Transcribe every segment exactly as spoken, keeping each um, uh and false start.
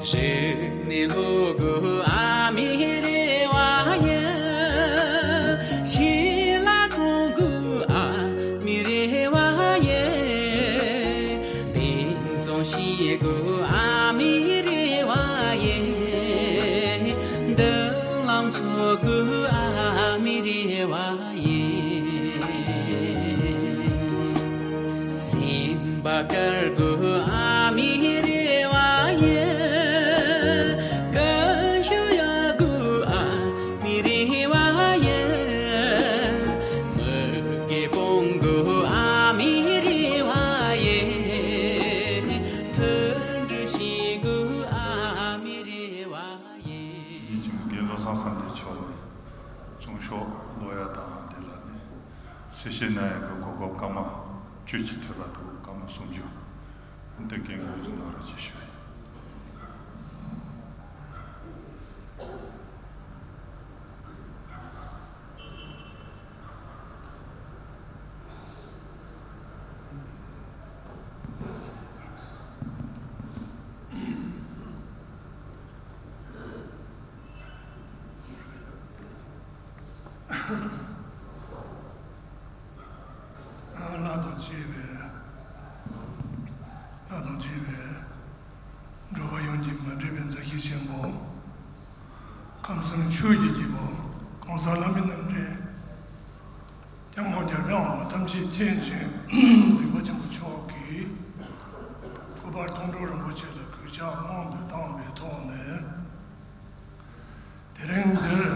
ཞི་གནས་ལྷོ་གི་ཨ་མི་རེ་བ་ཡིན། ཞི་ལ་གོང་གི་ཨ་མི་རེ་བ་ཡིན། བིན་ཙོང་ཤི་གི་ཨ་མི་རེ་བ་ཡིན། མདུན་ལམ་ཚོ་གི་ཨ་མི་རེ་བ་ཡིན། སེམས་པ་དཀར་གི་ཨ་མི་རེ་བ་ཡིན། ཀ་ཤུ་ཡ་གི་ཨ་མི་རེ་བ་ཡིན། མུ་གེ་བོང་གི་ཨ་མི་རེ་བ་ཡིན། མཐུན་སྒྲིལ་ཞིག་གི་ཨ་མི་རེ་བ་ཡིན། ཡིད་ཀྱི་མུ་གེ་བློ་བཟང་སངས་རྒྱས་མཆོག་ནས་གསུང་ཤོག་ཀློག་ཡ་དང་དེ་ལ་ནི། གསལ་བཤད་གནང་ཡག་གི་གོ་སྐབས་སྐར་མ་བཅུ་གཅིག་ཐོབ་པ་འདུག་སྐར་མ་སུམ་ཅུ། འདི་འགན་འཁུར་གནང་རོགས་ཞེས་ཞུ། ལྷ་དང་བཅས་པའི། ལྷ་དང་བཅས་པའི། འགྲོ་བ་ཡོངས་ཀྱི་མ་འདྲེས་པའི་མཛའ་བཤེས་ཆེན་པོ། ཁམས་གསུམ་ཆོས་ཀྱི་རྒྱལ་པོ། གོང་ས་ལྷ་མི་རྣམ་འདྲེན། སྐྱབས་མགོན་རྒྱལ་བའི་དབང་པོ་ཐམས་ཅད་མཁྱེན་ཅིང་གཟིགས་པ་ཆེན་པོ་མཆོག་གིས། སྐུ་པར་མཐོང་གྲོལ་རིན་པོ་ཆེ་ལ་གུས་ཕྱག་སྔོན་དུ་བཏང་བའི་ཐོག་ནས། དེ་རིང་འདིར་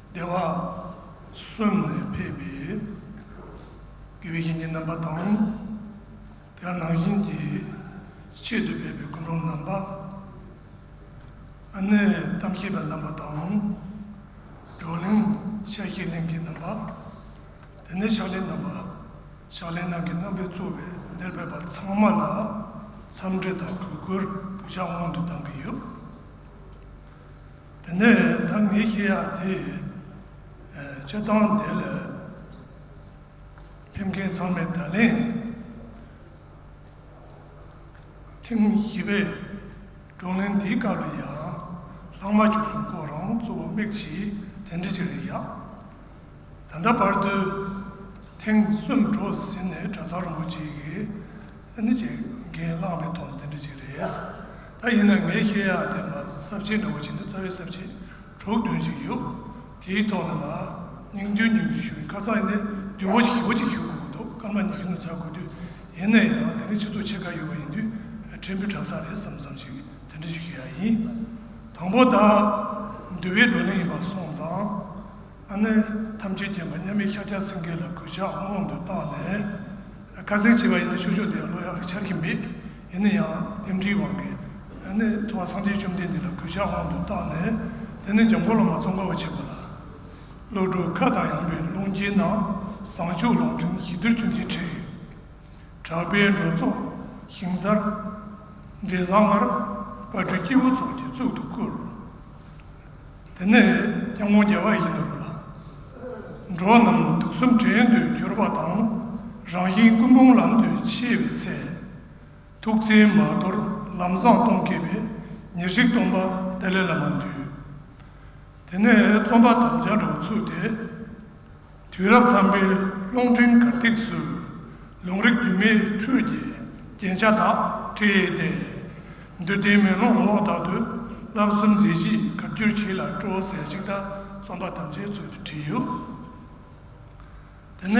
སྡེ་བ་གསུམ་ནས་ཕེབས་པའི་དགེ་བའི་བཤེས་གཉེན་རྣམ་པ་དང་། དེ་ནང་བཞིན་གྱི་ཆེད་དུ་ཕེབས་པའི་སྐུ་མགྲོན་རྣམ་པ། ཨ་ནེ་གཏམ་བཤད་པ་རྣམ་པ་དང་། བགྲོ་གླེང་ཆ་ཤས་གླེང་མཁན་རྣམ་པ། དེ་ནས་ཕྱག་ལས་རྣམ་པ། ཕྱག་ལས་གནང་མཁན་རྣམ་པས་གཙོས་པའི་འདིར་ཕེབས་པ་ཚང་མ་ལ་འཚམས་འདྲི་དང་གུས་བཀུར་གུས་ཕྱག་སྔོན་དུ་བཏང་གི་ཡོད། དེ་ནས་ད་ངས་བཤད་ཡག་དེ། ཨ། སྤྱིར་བཏང་འདི་ལ་ཕེབས་མཁན་ཚང་མས་ད་ལན་ཐེངས་བཞི་པའི་བགྲོ་གླེང་འདིའི་སྐབས་ལ་ཡང་ལྷག་མ་བཅུ་གསུམ་སྐོར་རང་གཙོ་བོ་དམིགས་ཀྱིས་དེ་འདྲ་ཅིག་རེད་ཡ། ད་ལྟ་བར་དུ་ཐེངས་གསུམ་འགྲོ་ཟིན་ནས་གྲྭ་ཚང་རིན་པོ་ཆེ་གིས་ཨ་ནི་ཅིག་འགན་བླངས་པའི་ཐོག་ནས་དེ་འདྲ་ཅིག་རེད། ད་ཡིན་ན་ངས་བཤད་ཡག་དེ་མ་ས་བཅད་འདྲ་བོ་བྱས་ན་རྩ་བའི་ས་བཅད་དྲུག་བདུན་ཅིག་ཡོད། དེའི་ཐོག་ནས་མ་སྙིང་བསྡུས་སྙིང་བསྡུས་ཞུ་ཡིན། ཁ་སང་ཡིན་ནའི་བསྡུས་པོ་ཞིབ་པོ་ཅིག་ཞུ་དགོས་ཀྱི་འདུག་སྐར་མ་ཉི་ཤུ་ནས་ཚར་དགོས་དུས། ཡིན་ན་ཡང་དེ་ནི་སྤྱི་ཚོགས་ཕྱེད་ཀ་ཡོད་པ་ཡིན་དུས་ཕྲན་བུ་དྲག་ས་རེད་བསམ་བསམ་ཞིག་དེ་འདྲ་ཞིག་ཞུ་ཡག་ཡིན། དང་པོ་ད་འདུལ་བའི་བགྲོ་གླེང་ཡིན་པ་སོང་ཙང་། ཨ་ནི་ཐམས་ཅད་མཁྱེན་པ་མཉམ་མེད་ཤཱཀྱ་སེང་གེ་ལ་གུས་ཕྱག་སྔོན་དུ་བཏང་ནས། ཁ་སང་བྱས་པ་ཡིན་ན་ཤོག་ཤོག་དེ་ཀློག་ཡག་འཆར་གྱི་མེད། ཡིན་ན་ཡང་རྟེན་འབྲེལ་དབང་གིས་ཨ་ནི་ཐུབ་པ་སངས་རྒྱས་བཅོམ་ལྡན་འདས་ལ་གུས་ཕྱག་སྔོན་དུ་བཏང་ནས། དེ་ནས་འཇམ་མགོན་བླ་མ་ཙོང་ཁ་པ་ཆེན་པོ་ལ། བློ་གྲོས་མཁའ་དང་ཡངས་པའི་ཀློང་ཆེན་ན། བཟང་སྤྱོད་ལུང་འདྲེན་ཞི་དུལ་ཆོས་འཛིན་ཁྲི། གྲགས་པའི་འགྲོ་ཚོགས་ཞིང་སར་འབྲས་བཟང་ངར། དཔལ་སྤྲུལ་སྐྱེས་བུ་ཚོགས་ཀྱིས་གཙུག་ཏུ་བཀུར། དེ་ནས་སྐྱབས་མགོན་རྒྱལ་བ་ཡིད་བཞིན་ནོར་བུ་ལ། འགྲོ་རྣམས་དུག་གསུམ་བྲལ་དུ་གྱུར་པ་དང་། རང་བཞིན་ཀུན་སྤོང་ལམ་དུ་ཆས་པའི་ཚེ། ཐུགས་བརྩེ་མ་དོར་ལམ་བཟང་སྟོང་བསྐྱེད་པའི། ཉེར་གཅིག་སྟོན་པ་ཏཱ་ལའི་བླ་མ་འདུས། དེ་ནས་རྩོམ་པ་དམ་བཅའ་འདྲ་བོ་ཚུགས་ཏེ། དུས་རབས་འཚམས་པའི་རླུང་འཕྲིན་གར་སྟེགས་སུ། ལུང་རིགས་རྒྱུད་སྨད་འཕྲུལ་གྱི་རྒྱན་ཆ་དག་སྤྲས་ཏེ། འདུལ་བའི་མེ་ལོང་འོག་དག་ཏུ་བསླབ་གསུམ་མཛད་རྗེས་བཀའ་འགྱུར་ཆེ་ལ་སྤྲོ་ཟེར་ཞིག་ད་རྩོམ་པ་དམ་བཅའི་ཚུལ་དུ་བྲིས་ཡོད། དེ་ནས་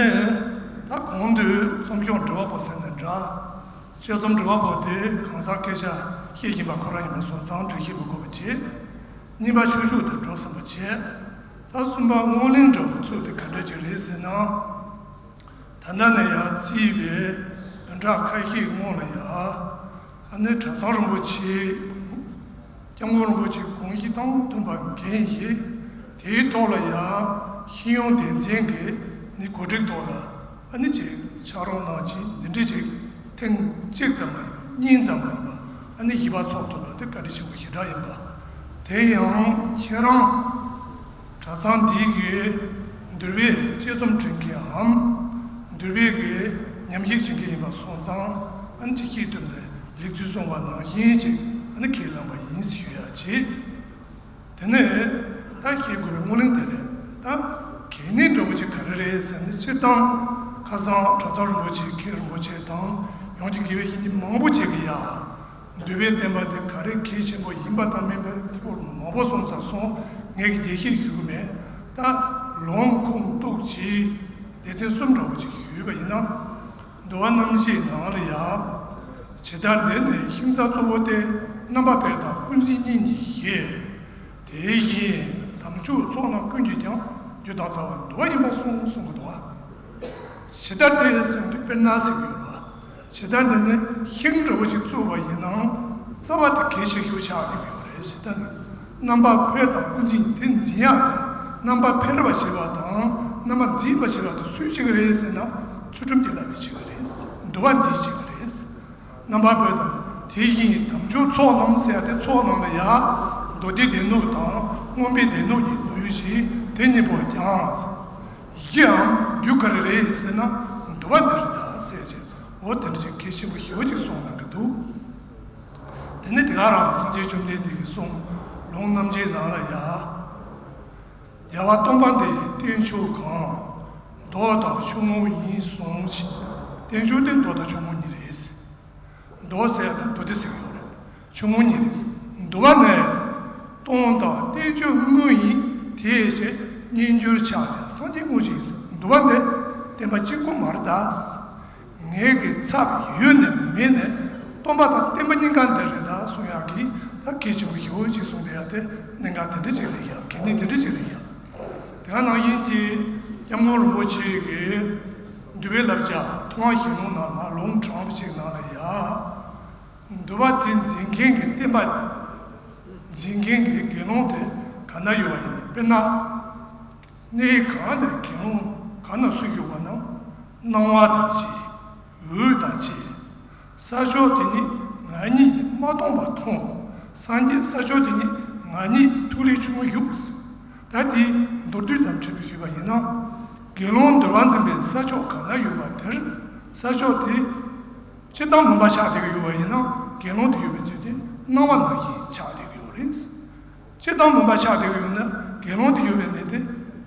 ད་གོང་དུ་རྩོམ་སྐྱོང་འབྲི་བ་པོ་ཟེར་ནས་འདྲ། དཔྱད་རྩོམ་འབྲི་བ་པོ་དེ་གང་ཟག་སྐད་ཆ་བཤད་བཞིན་པ་ཁོ་རང་ཡིན་པ་སོང་ཙང་འགྲེལ་བཤད་མི་དགོས་པ་བྱས། གཉིས་པ་ཆོས་ཕྱོགས་དེ་འགྲོ་ཟིན་པ་བྱས། ད་གསུམ་པ་སྔོན་གླེང་འདྲ་བོ་ཚུགས་དེ་ག་འདྲ་ཅིག་རེད་ཟེར་ན། ད་ལྟ་ནས་ཡར་བརྩིས་པའི་བདུན་ཕྲག་ཁ་ཤས་སྔོན་ལ་ཡ། ཨ་ནི་གྲྭ་ཚང་རིན་པོ་ཆེ། སྐྱབས་མགོན་རིན་པོ་ཆེ་དགོངས་གཞི་དང་མཐུན་པ་འགན་བཞེས། དེའི་ཐོག་ལ་ཡང་ཤེས་ཡོན་སྡེ་ཚན་གྱི་ནི་གོ་སྒྲིག་ཐོག་ལ་ཨ་ནི་ཅིག་ཕྱག་རོགས་གནང་ཅིག་འདི་འདྲ་ཅིག་ཐེངས་གཅིག་ཙམ་མ་ཡིན་པ་གཉིས་ཙམ་མ་ཡིན་པ་ཨ་ནི་བཞི་པ་ཚོགས་ཐུབ་པ་འདི་བཀའ་དྲིན་ཆེན་པོ་ཞེ་དྲག་ཡིན་པ། དེ་ཡང་ཁྱེད་རང་གྲྭ་ཚང་འདི་གི་འདུལ་བའི་དཔྱད་རྩོམ་འབྲི་མཁན་འམ། འདུལ་བའི་གི་ཉམས་ཞིབ་བྱེད་མཁན་ཡིན་པ་སོང་ཙང་ཨ་ནི་ཅིག་ཤེས་ཐུབ་ནས་ལེགས་ཚུལ་གསུངས་པ་ནང་བཞིན་ཅིག་ ནི་ཁས་བླངས་པ་ཡིན་ཞུ་ཡ་བྱེད། དེ་ནས་ད་ཤེས་དགོས་པའི་སྨོན་གླེང་དེ་རེད། ད་གལ་གནད་འདྲ་བོ་ཅིག་ག་རེ་རེད་ཟེར་ན། སྤྱིར་བཏང་ཁ་སང་གྲྭ་ཚང་རིན་པོ་ཆེ་མཁན་རིན་པོ་ཆེ་དང་ཡང་ཅིག་དགེ་བའི་བཤེས་གཉེན་མང་པོ་ཅིག་གིས་ཡ། འདུལ་བའི་བསྟན་པ་འདི་ག་རེ་གལ་ཆེན་པོ་ཡིན་པ་དང་མིན་པའི་སྐོར་མང་པོ་གསུངས་ཚར་སོང་། ངས་ཀྱི་འགྲེལ་བཤད་ཞུ་གི་མེད། ད་ལུང་ཁུངས་གཏུགས་ཀྱིས་སྡེ་ཚན་གསུམ་འདྲ་བོ་ཅིག་ཞུས་པ་ཡིན་ན། འདུལ་བ་རྣམ་བཞིའི་ནང་ལ་ཡང་། ཇི་ལྟར་འདི་ནི་ཤིང་རྩ་གཙོ་བོ་སྟེ། རྣམ་པ་འཕེལ་དང་ཀུན་འཛིན་གཉིས་ཉིད་བཞི། དེ་བཞིན་དམ་ཆོས་ཚོགས་རྣམས་ཀུན་གྱི་ཀྱང་། རྒྱུ་དང་རྩ་བ་འདུལ་བ་ཡིན་པར་གསུངས་གསུང་གི་འདུག་བ། ཇི་ལྟར་འདི་ཟེར་དུས་དཔེར་ན་ཟེར་གྱི་ཡོད་རེད་བ། ཇི་ལྟར་འདི་ནི་ཤིང་འདྲ་བོ་ཞིག་བཙུགས་པ་ཡིན་ནའང་རྩ་བ་དེ་གལ་ཆེ་ཤོས་ཆགས་བསྡད་ཀྱི་ཡོད་རེད། ཇི་ལྟར་ནི་རྣམ་པ་འཕེལ་དང་ཀུན་འཛིན་དེ་འཛིན་ཡག་དང་རྣམ་པ་འཕེལ་བར་བྱེད་པ་དང་རྣམ་པ་འཛིན་པར་བྱེད་པ་དེ་སུས་བྱེད་ཀྱི་རེད་ཟེར་ན། ཚུལ་ཁྲིམས་ཀྱི་བསླབ་པས་བྱེད་ཀྱི་རེད། འདུལ་བ་འདིས་བྱེད་ཀྱི་རེད། རྣམ་པ་འཕེལ་དང་དེ་བཞིན་དམ་ཆོས་ཚོགས་རྣམས་ཟེར་ཡ་དེ་ཚོགས་ནང་ལ་ཡ། མདོ་སྡེའི་སྡེ་སྣོད་དང་མངོན་པའི་སྡེ་སྣོད་གཉིས་འདུས་ཤིང་དེ་གཉིས་པོ་ཀྱང་། བཞི་འམ་རྒྱུ་ག་རེ་རེད་ཟེར་ན། འདུལ་བ་འདི་རེད་ད་ཟེར་ཅིག་འོ་དེ་འདྲ་ཞིག་གལ་ཆེན་པོ་ཞེ་པོ་ཅིག་གསུངས་གནང་གི་འདུག་དེ་ནི་དེ་ག་རང་སངས་རྒྱས་བཅོམ་ལྡན་འདས་ཀྱིས་གསུངས། ལུང་རྣམ་འབྱེད་ནང་ལ་ཡ། རྒྱལ་བ་སྟོན་པ་འདི་ཡི་བསྟན་མཆོག་གང་། མདོ་དང་ཆུང་ངུ་ཡིན་གསུངས་ཤིང་། བསྟན་མཆོག་དེ་མདོ་དང་ཆུང་ངུ་གཉིས་རེད། མདོ་ཟེར་ཡ་དེ་མདོ་སྡེ་ཟེར་གྱི་ཡོད་རེད། ཆུང་ངུ་གཉིས་རེད། འདུལ་བ་ནི། སྟོན་དང་བསྟན་བཅོས་དངོས་ཡིན། དེའི་ཕྱིར་སྙན་བརྒྱུད་ཕྱག་རྒྱ་སངས་རྒྱས་དངོས་ཀྱི་ཡིན། འདུལ་བ་འདི་བསྟན་པ་གཅིག་པུ་མ་རེད་ད། ངེད་ཀྱི་ཚབ་ཡོད་ནི་མེད་ནི་སྟོན་པ་དང་བསྟན་པ་གཉིས་ཀ་འདི་རེད་ད་གསུང་ཡག་གི་ད་གལ་ཆེན་པོ་ཞེ་པོ་ཅིག་གསུངས་བསྡད་ཡ་དེ་གནད་འགག་དེ་འདྲ་ཅིག་རེད་ཡ། གལ་གནད་དེ་འདྲ་ཅིག་རེད་ཡ། དེ་ག་ནང་བཞིན་གྱི་སྐྱབས་མགོན་རིན་པོ་ཆེ་གིས་འདུལ་བའི་བསླབ་བྱ་ཐུབ་དབང་ཞལ་ལུང་ནང་མར་ལུང་དྲངས་པ་ཅིག་ནང་ལ་ཡ། འདུལ་བ་དེ་འཛིན་མཁན་གྱི་བསྟན་པ། འཛིན་མཁན་གྱི་དགེ་སློང་དེ་ག་ན་ཡོད་པ་ཡིན་ན། དཔེར་ན། གནས་གང་ནས་དགེ་སློང་གང་ན་སུ་བཞུགས་པ་ན། སྣང་བ་དང་བཅས། འོད་དང་བཅས། ས་ཕྱོགས་དེ་ཉིད་ང་ཉིད་ཀྱིས་མ་མཐོང་བ་མཐོང་། སངས་རྒྱས་ས་ཕྱོགས་དེ་ཉིད་ང་ཉིད་ཐུགས་ལས་ཆུང་ངུ་བཞུགས། ད་དེའི་མདོར་བསྡུས་ཙམ་ཕྲན་བུ་ཞུས་པ་ཡིན་ན། དགེ་སློང་འདུལ་བ་འཛིན་པའི་ས་ཕྱོགས་གང་ན་ཡོད་པ་དེར། ས་ཕྱོགས་དེ། སྤྱིར་བཏང་མུན་པ་ཆགས་བསྡད་ཀྱི་ཡོད་པ་ཡིན་ན། དགེ་སློང་དེ་ཡོད་པའི་དུས་དེ་སྣང་བ་ནང་བཞིན་ཆགས་བསྡད་ཀྱི་ཡོད་རེད། སྤྱིར་བཏང་མུན་པ་ཆགས་བསྡད་ཀྱི་ཡོད་ན་དགེ་སློང་དེ་ཡོད་པའི་གནས་དེ་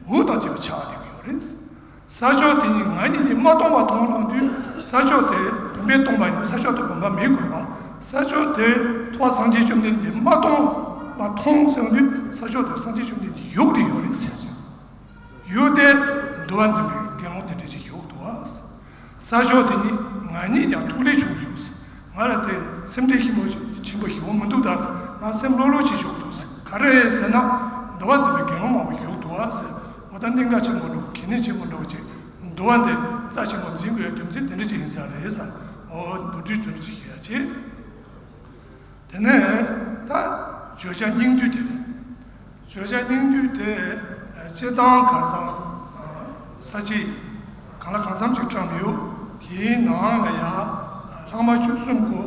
འོད་དང་བཅས་པ་ཆགས་བསྡད་ཀྱི་ཡོད་རེད། ས་ཕྱོགས་དེ་ཉིད་ང་ཉིད་ཀྱིས་མ་མཐོང་བ་མཐོང་ལབ་དུས་ས་ཕྱོགས་དེ་བུམ་པས་སྟོང་པ་ཡིན་ན་ས་ཕྱོགས་དེ་བུམ་པ་མེད་དགོས་པ། ས་ཕྱོགས་དེ་ཐུབ་པ་སངས་རྒྱས་བཅོམ་ལྡན་འདས་མ་མཐོང་བ་མཐོང་ཟེར་དུས་ས་ཕྱོགས་དེ་སངས་རྒྱས་བཅོམ་ལྡན་འདས་ཡོད་དེ་ཡོད་རེད་ཟེར་ཅིང་། ཡོད་དེ། འདུལ་བ་འཛིན་པའི་དགེ་སློང་དེ་འདྲ་ཞིག་ཡོད་འདུག་ཨ། ས་ཕྱོགས་དེ་ཉིད་ང་ཉིད་ཀྱང་ཐུགས་ལས་ཆུང་ཡོད། ང་ལ་དེ་སེམས་ཁྲལ་ཆེན་པོ་ཆེན་པོ་ཞིག་འོང་མི་འདུག་ད། ང་སེམས་ལྷོད་ལྷོད་བྱེད་ཆོག་འདུག་ག་རེ་རེད་ཟེར་ན། འདུལ་བ་འཛིན་པའི་དགེ་སློང་མང་པོ་ཡོད་འདུག་ཨ་ཟེར། འོ་ད་གནད་འགག་ཆེན་པོ་འདྲ་བོ་གལ་གནད་ཆེན་པོ་འདྲ་བོ་ཅིག་འདུལ་བ་འདི་རྩ་ཆེན་པོ་འཛིན་དགོས་ཡ་རྒྱུ་མཚན་དེ་འདྲ་ཅིག་ཡིན་ས་རེད་བསམ། འོ་མདོར་བསྡུས་དེ་འདྲ་ཅིག་ཞུ་ཡ་བྱེད། དེ་ནས་ད་བརྗོད་བྱ་སྙིང་བསྡུས་དེ་རེད། བརྗོད་བྱ་སྙིང་བསྡུས་དེ་སྤྱིར་བཏང་ཁ་སང་ས་བཅད་གང་ལ་གང་འཚམ་ཅིག་བཀྲམ་ཡོད། དེའི་ནང་ལ་ཡང་ལྷག་མ་བཅུ་གསུམ་གོ་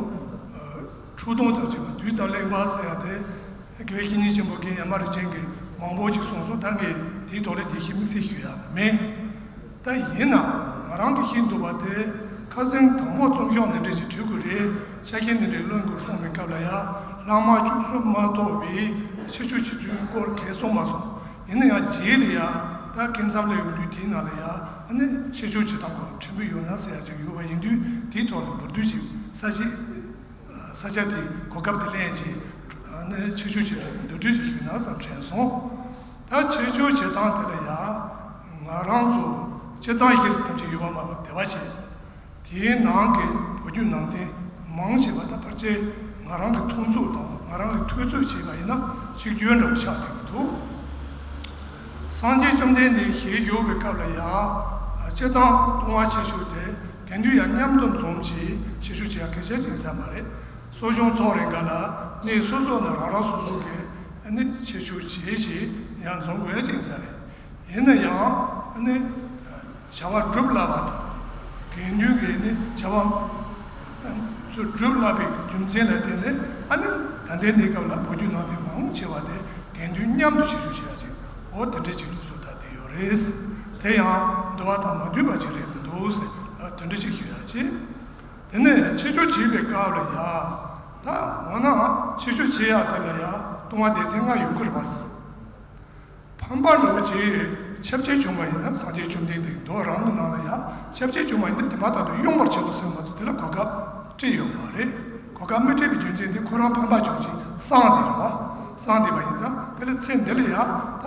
འཁྲུག་སྟོང་དང་བཅས་པ་བདུད་ཙམ་གླེང་བ་ཟེར་ཡ་དེ་དགེ་བའི་བཤེས་གཉེན་ཆེན་པོ་རྒན་ཡ་མ་རིག་ཆེན་གྱིས་མང་པོ་ཅིག་གསུངས་སོང་། ད་ངས་དེའི་ཐོག་ལ་འགྲེལ་བཤད་དམིགས་བསལ་ཞུ་ཡ་མེད། ད་ཡིན་ནའང་ང་རང་གིས་ཤེས་འདུག་པ་དེ་ཁ་སང་དང་པོ་རྩོམ་ཤོག་འདི་འདྲ་ཞིག་བྲིས་དགོས་རེད། ཆ་རྐྱེན་འདི་འདྲ་ལོན་དགོས་གསུངས་པའི་སྐབས་ལ་ཡ་ལྷག་མ་བཅུ་གསུམ་མ་གཏོགས་པའི་ཆེད་སྦྱོར་བྱེད་ཚུལ་སྐོར་གང་གསུངས་མ་སོང་། ཡིན་ན་ཡང་རྗེས་ལ་ཡ་ད་སྐབས་མཚམས་ལ་ཡོང་དུས་དེའི་ནང་ལ་ཡ་ཨ་ནི་ཆེད་སྦྱོར་བྱེད་སྟངས་སྐོར་ཕྲན་བུ་ཡོད་ན་ཟེར་ཡ་ཅིག་ཡོད་པ་ཡིན་དུས་དེའི་ཐོག་ལ་མདོར་བསྡུས་ཤིག་ས་བཅད་ས་ཆ་དེ་གོ་སྐབས་དེ་ལེན་ཅིག་ཨ་ནི་ཆེད་སྦྱོར་བྱེད་སྟངས་མདོར་བསྡུས་ཤིག་ཞུས་ན་བསམ་དྲན་སོང་། ད་ཆེད་སྦྱོར་བྱེད་སྟངས་དེ་ལ་ཡང་ང་རང་ཚོ་སྤྱིར་བཏང་ཡི་གེ་ཐམས་ཅད་ཡོད་པ་མ་གཏོགས་དེ་བ་བྱེད། དེའི་ནང་གི་བོད་བརྒྱུད་ནང་བསྟན་མང་ཆེ་བ་དང་ཕལ་ཆེར་ང་རང་གི་མཐོང་ཚུལ་དང་ང་རང་གི་ཐོས་ཚུལ་བྱས་པ་ཡིན་ན་གཅིག་གྱུར་འདྲ་བོ་ཆགས་བསྡད་ཀྱི་འདུག་སངས་རྒྱས་བཅོམ་ལྡན་འདས་ཞལ་བཞུགས་པའི་སྐབས་ལ་ཡང་སྤྱིར་བཏང་ལྟུང་བ་ཆེ་ཤོས་དེ་དགེ་འདུན་ཡང་མཉམ་དུ་འཛོམས་ཀྱིས་ཆེད་སྦྱོར་བྱེད་ཡ་གལ་ཆེ་ཞིག་ཡིན་ས་མ་རེད། གསོ་སྦྱོང་ཚོགས་རེ་འགའ་ལ་གནས་སོ་སོ་ནས་རང་རང་སོ་སོ་གི་ནི་ཆེད་སྦྱོར་བྱེད་ཞིག་ཡང་འཛོམས་དགོས་ཡ་ཅིག་ཡིན་ས་རེད། ཡིན་ན་ཡང་ནི་བྱ་བ་སྒྲུབ་སླ་བ་དང་དགེ་འདུན་གྱི་ནི་བྱ་བ་ཚུར་སྒྲུབ་སླ་བའི་རྒྱུ་མཚན་ལ་བརྟེན་ནས་ཨ་ནི་ད་ལྟའི་གནས་སྐབས་ལ་བོད་བརྒྱུད་ནང་བསྟན་མང་ཆེ་བ་དེ་དགེ་འདུན་མཉམ་དུ་ཆེད་སྦྱོར་བྱེད་ཡ་ཅིག་འོ་དེ་འདྲའི་ཅིག་ལུགས་སྲོལ་དར་བསྡད་ཡོད་རེད། དེ་ཡང་འདུལ་བ་དང་མ་མཐུན་པ་ཅིག་རེད་མི་འདུག་ཟེར་དེ་འདྲ་ཅིག་ཞུ་ཡ་ཅིག་དེ་ནས་ཆེད་སྦྱོར་བྱེད་པའི་སྐབས་ལ་ཡང་ ད་འོ་ན་ཆོས་ཕྱོགས་བྱེད་ཡག་དེ་ལ་ཡང་ལྟུང་བ་སྡེ་ཚན་ལྔ་ཡོང་གི་རེད་པ། ཕམ་པ་འདྲ་བོ་ཅིག་ཁྱབ་བྱེད་བྱུང་བ་ཡིན་ན། སངས་རྒྱས་བཅོམ་ལྡན་འདས་མདོ་རང་གི་ནང་ལ་ཡང་ཁྱབ་བྱེད་བྱུང་བ་ཡིན་ན་དེ་མ་ཐག་ཏུ་གཡོང་བར་བྱེད་པ་ཟེར་མ་གཏོགས། དེ་ལ་གོ་སྐབས་སྤྲད་ཡོད་མ་རེད། གོ་སྐབས་མི་སྤྲད་པའི་རྒྱུ་མཚན་དེ་ཁོ་རང་ཕམ་པ་བྱུང་ཅིང་སངས་ཏེ་རེད་པ། སངས་ཏེ་བ་ཡིན་ཙང་དེ་ལ་ཚེ་འདི་ལ་ཡང་ད་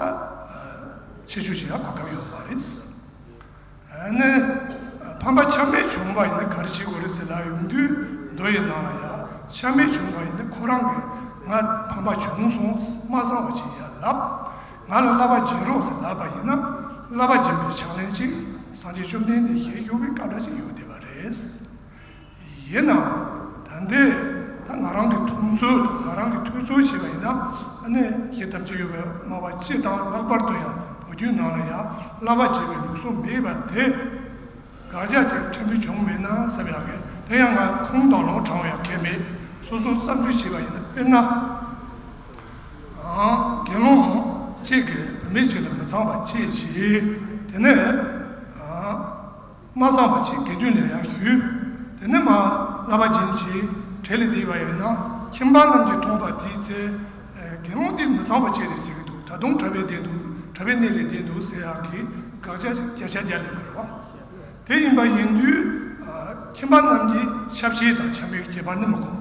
ཆོས་ཕྱོགས་བྱེད་ཡག་གོ་སྐབས་ཡོད་མ་རེད། ཨ་ནི་ཕམ་པ་ཆ་མེད་བྱུང་བ་ཡིན་ན་ག་རེ་བྱེད་དགོས་རེད་ཟེར་ལབ་ཡོང་དུས། མདོ་ཡི་ནང་ལ་ཡང་ཆ་མེད་བྱུང་བ་ཡིན་ན་ཁོ་རང་གིས་ང་ཕམ་པ་བྱུང་སོང་མ་གསང་བ་ཅིག་ཡར་ལབ། ང་ལ་བསླབ་པ་སྦྱིན་རོགས་ཟེར་ལབ་པ་ཡིན་ན། བསླབ་པ་སྦྱིན་པའི་ཕྱག་ལེན་ཅིག་སངས་རྒྱས་བཅོམ་ལྡན་འདས་ཞལ་བཞུགས་པའི་སྐབས་ལ་ཅིག་ཡོད་བསྡད་པ་རེད། ཡིན་ནའང་ད་འདི་ད་ང་རང་གི་མཐོང་ཚུལ་དང་ང་རང་གི་ཐོས་ཚུལ་བྱས་པ་ཡིན་ན། ཨ་ནི་ཞེ་ཐམས་ཅད་ཡོད་པའི་སྨྲ་བ་སྤྱི་དང་ལྷག་པར་དུ་ཡང་བོད་བརྒྱུད་ནང་ལ་ཡང་བསླབ་པ་བྱེད་པའི་ལུགས་སྲོལ་མེད་པ་དེ། དགག་བྱ་ཅིག་ཕྲན་བུ་བྱུང་མེད་ན་བསམ་ཡག་གི། དེ་ཡང་ང་ཁུངས་དང་ལུང་དྲངས་ཡག་གི་མེད། སོ་སོ་བསམ་ཚུལ་བྱས་པ་ཡིན་ན། དཔེར་ན། ཨང་། དགེ་སློང་གཅིག་གིས་བུད་མེད་ཅིག་ལ་མི་ཚངས་པ་སྐྱེས་བྱས། དེ་ནས། ཨང་། མ་གསང་བ་ཅིག་དགེ་འདུན་ལ་ཡར་ཞུས། དེ་ནས་མར་བསླབ་པ་སྦྱིན་བྱས་གྲལ་ལ་བསྡད་པ་ཡིན་ན། ཁྱིམ་པ་རྣམས་ཀྱིས་མཐོང་བ་དེའི་ཚེ། ཨེ། དགེ་སློང་འདི་མི་ཚངས་པ་སྐྱེས་རེད་ཟེར་གྱི་འདུག་ད་དུང་གྲྭ་པའི་སྡེ་འདུག་གྲྭ་པའི་གནས་ལ་བསྡད་འདུག་ཟེར་ཡག་གི་དགག་བྱ་བརྒྱ་ཆ་བརྒྱ་སླེབས་ཀྱི་རེད་པ། དེ་ཡིན་པ་ཡིན་དུས། ཨ། ཁྱིམ་པ་རྣམས་ཀྱིས་ཁྱབ་བྱེད་དང་ཆ་མེད་ཀྱི་ཁྱད་པར་ནི་མི་གོ།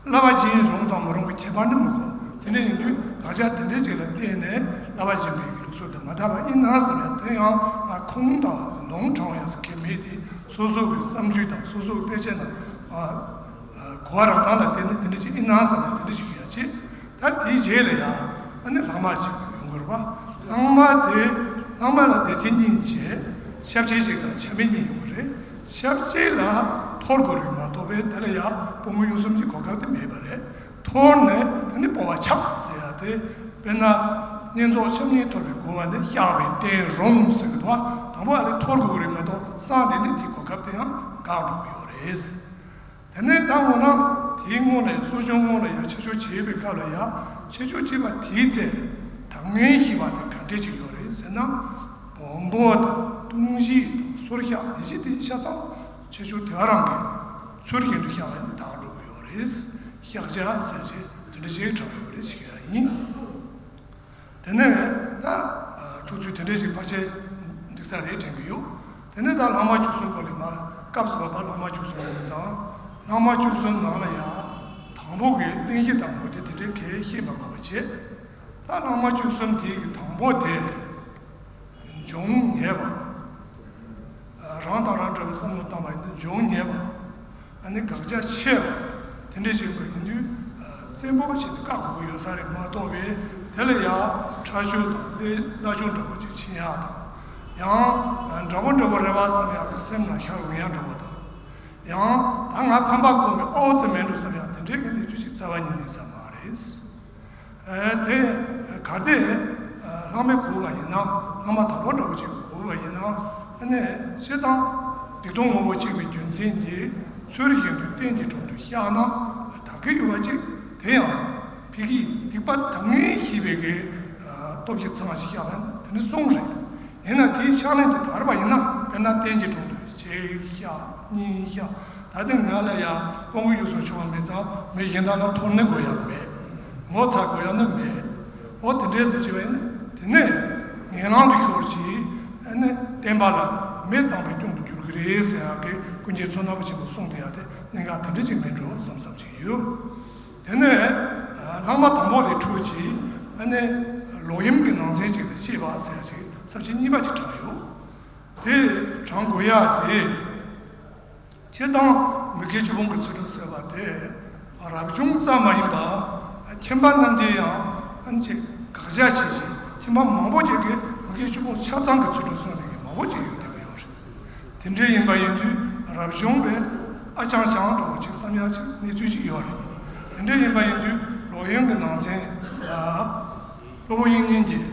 བསླབ་པ་སྦྱིན་རུང་དང་མི་རུང་གི་ཁྱད་པར་ནི་མི་གོ། དེ་འདྲ་ཡིན་དུས་དགག་བྱ་དེ་འདྲ་ཅིག་ལ་བརྟེན་ནས་བསླབ་པ་སྦྱིན་པའི་ལུགས་སྲོལ་དེ་མ་དར་བ་ཡིན་ན་བསམ་ཡང་། དེ་ཡང་ང་ཁུངས་དང་ལུང་དྲངས་ཡག་ཟེར་མཁན་མེད་དེ། སོ་སོ་གི་བསམ་ཚུལ་དང་སོ་སོ་གི་དཔེ་ཆ་དང་། ཨ། ཨ། གོ་བ་རག་སྟངས་ལ་བརྟེན་ནས་དེ་འདྲ་ཅིག་ཡིན་ན་བསམ་ནས་དེ་འདྲ་ཅིག་ཞུ་ཡག་བྱས། ད་དེའི་རྗེས་ལ་ཡང་ཨ་ནི་ལྷག་མ་ཅིག་ཡོང་གི་རེད་པ། ལྷག་མ་དེ། ལྷག་མ་ལ་སྡེ་ཚན་གཉིས་བྱས། ཁྱབ་བྱེད་ཅིག་དང་ཆ་མེད་གཉིས་ཡོང་གི་རེད། ཁྱབ་བྱེད་ལ་འཐོར་དགོས་རིགས་མ་གཏོགས་པའི་དེ་ལ་ཡང་སྤོང་བོ་གཡུལ་གསུམ་གྱི་གོ་སྐབས་དེ་མེད་པ་རེད། འཐོར་ནས་དེ་ནི་སྤོང་བ་ཆགས་ཟེར་ཡག་དེ། དཔེར་ན། བསྙེན་རྫོགས་ཆ་མཉམ་འཐོར་བའི་སྒོ་ང་ནས་བཤགས་པས་བརྟན་རུང་ཟེར་གྱི་འདུག་པ། དང་པོ་ཨ་ལས་འཐོར་དགོས་རིགས་མ་གཏོགས་སངས་དེ་ནི་དེའི་གོ་སྐབས་དེ་ཡང་འགག་འགྲོ་གི་ཡོད་རེད། དེ་ནས་ད་འོ་ན་དེའི་སྔོན་ལ་ཡང་གསོ་སྦྱོང་སྔོན་ལ་ཡང་ཆོས་ཕྱོགས་བྱེད་པའི་སྐབས་ལ་ཡང་ཆོས་ཕྱོགས་བྱེད་པ་དེའི་ཚེ་ད་སྔོན་ཤེས་པ་དེ་ག་འདྲས་ཅིག་ཡོད་རེད་ཟེར་ན། སྦོམ་པོ་དང་ལྟུང་བཤིག་དང་སོར་བཤགས། ནད་གཞི་དེ་ཆ་ཚང་ཆོས་ཕྱོགས་དེ་ག་རང་གི་ཚུལ་བཞིན་དུ་བཤགས་པ་ནི་དག་འགྲོ་གི་ཡོད་རེད། བཤགས་བྱ་ཟེར་བྱས་དེ་འདྲ་ཞིག་དྲངས་ཡོད་རེད་ཞིག་ཡང་ཡིན། དེ་ནས་ད་འཁྲུག་རྩོད་དེ་འདྲ་ཞིག་ཕལ་ཆེར་འགྲིག་ས་རེད་དྲན་གྱི་ཡོད། དེ་ནས་ད་ལྷག་མ་བཅུ་གསུམ་སྐོར་ལ་མར་སྐབས་སུ་བབ་པ་ལྷག་མ་བཅུ་གསུམ་ཡིན་ཙང་། ལྷག་མ་བཅུ་གསུམ་ནང་ལ་ཡང་དང་པོ་གི་གླེང་གཞི་དང་མུ་སྟེགས་དེ་འདྲའི་གས་བཤད་མ་དགོས་པ་བྱས། ད་ལྷག་མ་བཅུ་གསུམ་དེ་གི་དང་པོ་དེ། འབྱུང་ཉེས་པ། རང་དང་རང་འདྲ་བའི་བསམ་བློ་བཏང་བ་ཡིན་ན་འབྱུང་ཉེས་པ། ཨ་ནི་དགག་བྱ་ཆེ་བ། དེ་འདྲས་བྱེད་པ་ཡིན་དུས། བཙན་པོ་བྱས་ཏེ་བཀག་དགོས་ཀྱི་ཡོད་ས་རེད་མ་གཏོགས་པའི། དེ་ལ་ཡང་ཁྲ་ཆུ་དང་དེ་བླ་ཆུ་འདྲ་པོ་ཅིག་ཕྱིན་ཡག་དང་། ཡང་འདྲ་པོ་འདྲ་པོ་རེད་པ་བསམ་ཡག་གི་སེམས་ནང་ཤར་འོང་ཡག་འདྲ་པོ་དང་། ཡང་ད་ང་ཕམ་པ་གོ་མི་ཨོ་ཙི་མེད་འགྲོ་བསམ་ཡག་དེ་འདྲས་ཀྱི་གནས་ཚུལ་ཅིག་རྩ་བ་ཉིད་ནས་བསམ་མ་རེད། ཨ། དེ་གལ་ཏེ། ཨ། ལྷག་མས་གོ་བ་ཡིན་ན། ལྷག་མ་དང་པོ་འདྲ་པོ་ཅིག་གོ་བ་ཡིན་ན། ཨ་ནི་སྤྱིར་བཏང་སྡིག་ལྟུང་དངོས་པོ་གཅིག་པའི་རྒྱུ་མཚན་གྱིས་ཚུལ་བཞིན་དུ་རྟེན་གྱི་དྲུང་དུ་བཤགས་ན་དག་གི་ཡོད་པ་ཅིག་དེ་ཡང་ཕ་གིའི་སྡིག་པ་དག་ངེས་ཤེས་པའི་གི། ཨ། སྟོབས་ཀྱིས་ཚང་ཞིག་བཤགས་ན་དེ་ནི་གསུངས་རེད། ཡིན་ན་དེའི་ཕྱག་ལེན་དེ་དར་བ་ཡིན་ན། དཔེར་ན་རྟེན་གྱི་དྲུང་དུ་གཅིག་བཤགས། གཉིས་བཤགས། ད་ཐེངས་ང་ལ་ཡང་སྤོང་བོ་གཡུལ་གསུམ་ཤོར་བ་མེད་ཙང་མི་གཞན་དག་ལ་འཐོར་ནི་དགོས་ཡག་མེད། ངོ་ཚ་དགོས་ཡག་ནི་མེད། འོ་དེ་འདྲས་སུ་བྱས་པ་ཡིན་ན་དེ་ནས་ངན་ལམ་དུ་ཤོར་ཅིག་ཨ་ནི་བསྟན་པ་ལ་མེ་བཏང་བའི་སྐྱོན་དུ་འགྱུར་གི་རེད་ཟེར་ཡག་གི་ཀུན་མཁྱེན་མཚོ་སྣ་བ་ཆེན་པོས་གསུངས་བསྡད་ཡག་དེ་གནད་འགག་དེ་འདྲ་ཅིག་མེད་འགྲོ་བསམ་བསམ་ཅིག་ཡོད། དེ་ནས་ལྷག་མ་དང་པོ་ལས་འཕྲོས་ཀྱིས་ཨ་ནི་ལོག་གཡེམ་གྱི་ནང་ཚན་ཅིག་ལ་བཤད་པ་ཟེར་ཡག་ཅིག་ས་བཅད་གཉིས་པ་ཅིག་དྲངས་ཡོད། དེ་དྲངས་དགོས་ཡག་དེ། སྤྱིར་བཏང་མི་དགེ་བཅུ་སྤོང་གི་ཚུལ་ཁྲིམས་ཟེར་བ་དེ་རབ་བྱུང་ཙམ་མ་ཡིན་པར་ཁྱིམ་པ་རྣམས་ཀྱིས་ཡང་ཨ་ནི་ཅིག་དགག་བྱ་བྱེད་ཅིང་། ཁྱིམ་པ་མང་པོ་ཅིག་གིས་མི་དགེ་བཅུ་སྤོང་ཆ་ཚང་གི་ཚུལ་ཁྲིམས་སྲུང་མཁན་མང་པོ་ཅིག་ཡོད་བསྡད་ཀྱི་ཡོད་རེད། དེ་འདྲ་ཡིན་པ་ཡིན་དུས་རབ་བྱུང་བས་ཨ་ཅང་ཅང་འདྲ་བོ་ཅིག་བསམ་ཡག་ཅིག་གནས་ཚུལ་ཅིག་ཡོད་རེད། དེ་འདྲ་ཡིན་པ་ཡིན་དུས་ལོག་གཡེམ་གྱི་ནང་ཚན་ལ་སློབ་དཔོན་དབྱིག་གཉེན་གྱིས།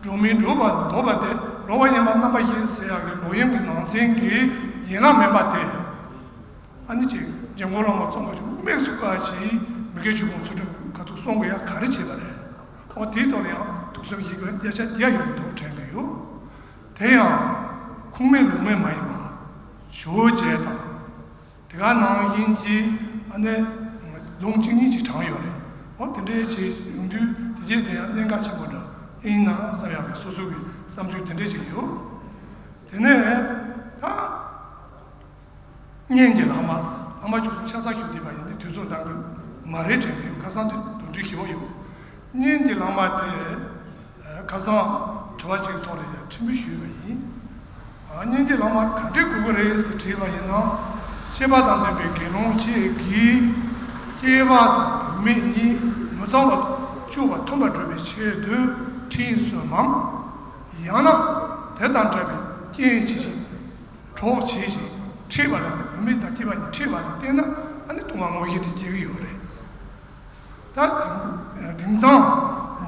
སྒྲོན་མེ་སྒྲོན་པ་འདོད་པ་སྟེ། ལོག་པར་གཡེམ་པ་རྣམ་པ་བཞི་ཟེར་ཡག་གི་ལོག་གཡེམ་གྱི་ནང་ཚན་གྱི་ཡན་ལག་མིན་པ་སྟེ། ཨ་ནི་ཅིག་འཇམ་མགོན་བླ་མ་ཙོང་ཁ་པ་ཆེན་པོས་དམིགས་སུ་བཀར་ཅིང་མི་དགེ་བཅུ་སྤོང་ཚུལ་ཁྲིམས་ཁ་ཐུག་སྲུང་དགོས་ཡག་ག་རེ་བྱས་པ་རེད། འོ་དེའི་ཐོག་ལ་ཡང་ཐུགས་བསམ་བཞེས་དགོས་ཡག་བརྒྱ་ཆ་བརྒྱ་ཡོད་མི་འདུག་དྲན་གྱི་ཡོད། དེ་ཡང་ཁུངས་མེད་ལུང་མེད་མ་ཡིན་པ། ཇོ་བོ་རྗེ་དང་། དེ་ག་ནང་བཞིན་གྱི་ཨ་ནི་ ལུང་གཅིག་གཉིས་ཅིག་དྲངས་ཡོད་རེད། འོ་དེ་འདྲའི་ཅིག་ཡོང་དུས་དེ་རྗེས་དེ་ཡང་གནད་འགག་ཆེན་པོ་འདྲ་ཡིན་ན་བསམ་ཡག་གི་སོ་སོ་གི་བསམ་ཚུལ་དེ་འདྲ་ཅིག་ཡོད། དེ་ནས་ད་གཉེན་གྱི་ལྷག་མ། ལྷག་མ་བཅུ་གསུམ་ཆ་ཚང་ཞུ་བསྡད་པ་ཡིན་ཏེ་དུས་ཚོད་འདང་གི་མ་རེད་དྲན་གྱི་ཡོད། ཁ་སང་དུ་མདོར་བསྡུས་ཞུ་བ་ཡོད། གཉེན་གྱི་ལྷག་མ་དེ་ཁ་སང་དྲི་བ་གཅིག་ཐོག་ལ་ཡང་ཕྲན་བུ་ཞུས་པ་ཡིན། གཉེན་གྱི་ལྷག་མ་ག་འདྲའི་དགོས་ཀྱི་རེད་ཟེར་དྲིས་པ་ཡིན་ན། སྤྱོད་པ་དང་ལྡན་པའི་དགེ་སློང་བཅས་ཀྱིས་སྐྱེས་པ་དང་བུད་མེད་གཉིས་མི་ཚངས་པར་སྤྱོད་པ་མཐུན་པར་སྒྲུབ་པའི་ཆེད་དུ་ཁྲིམས་སྲུང་མམ། ཡང་ན་དེ་དང་འདྲ་བའི་རྐྱེན་ཅི་ཞིག་གྲོགས་བྱས་ཤིང་འཁྲིད་པ་ལ། བུད་མེད་དང་སྐྱེས་པ་གཉིས་འཁྲིད་པ་ལ་བརྟེན་ན་ཨ་ནི་ལྟུང་བ་དངོས་གཞི་དེ་སྐྱེ་གི་ཡོད་རེད། ད་དེང་དེང་སང་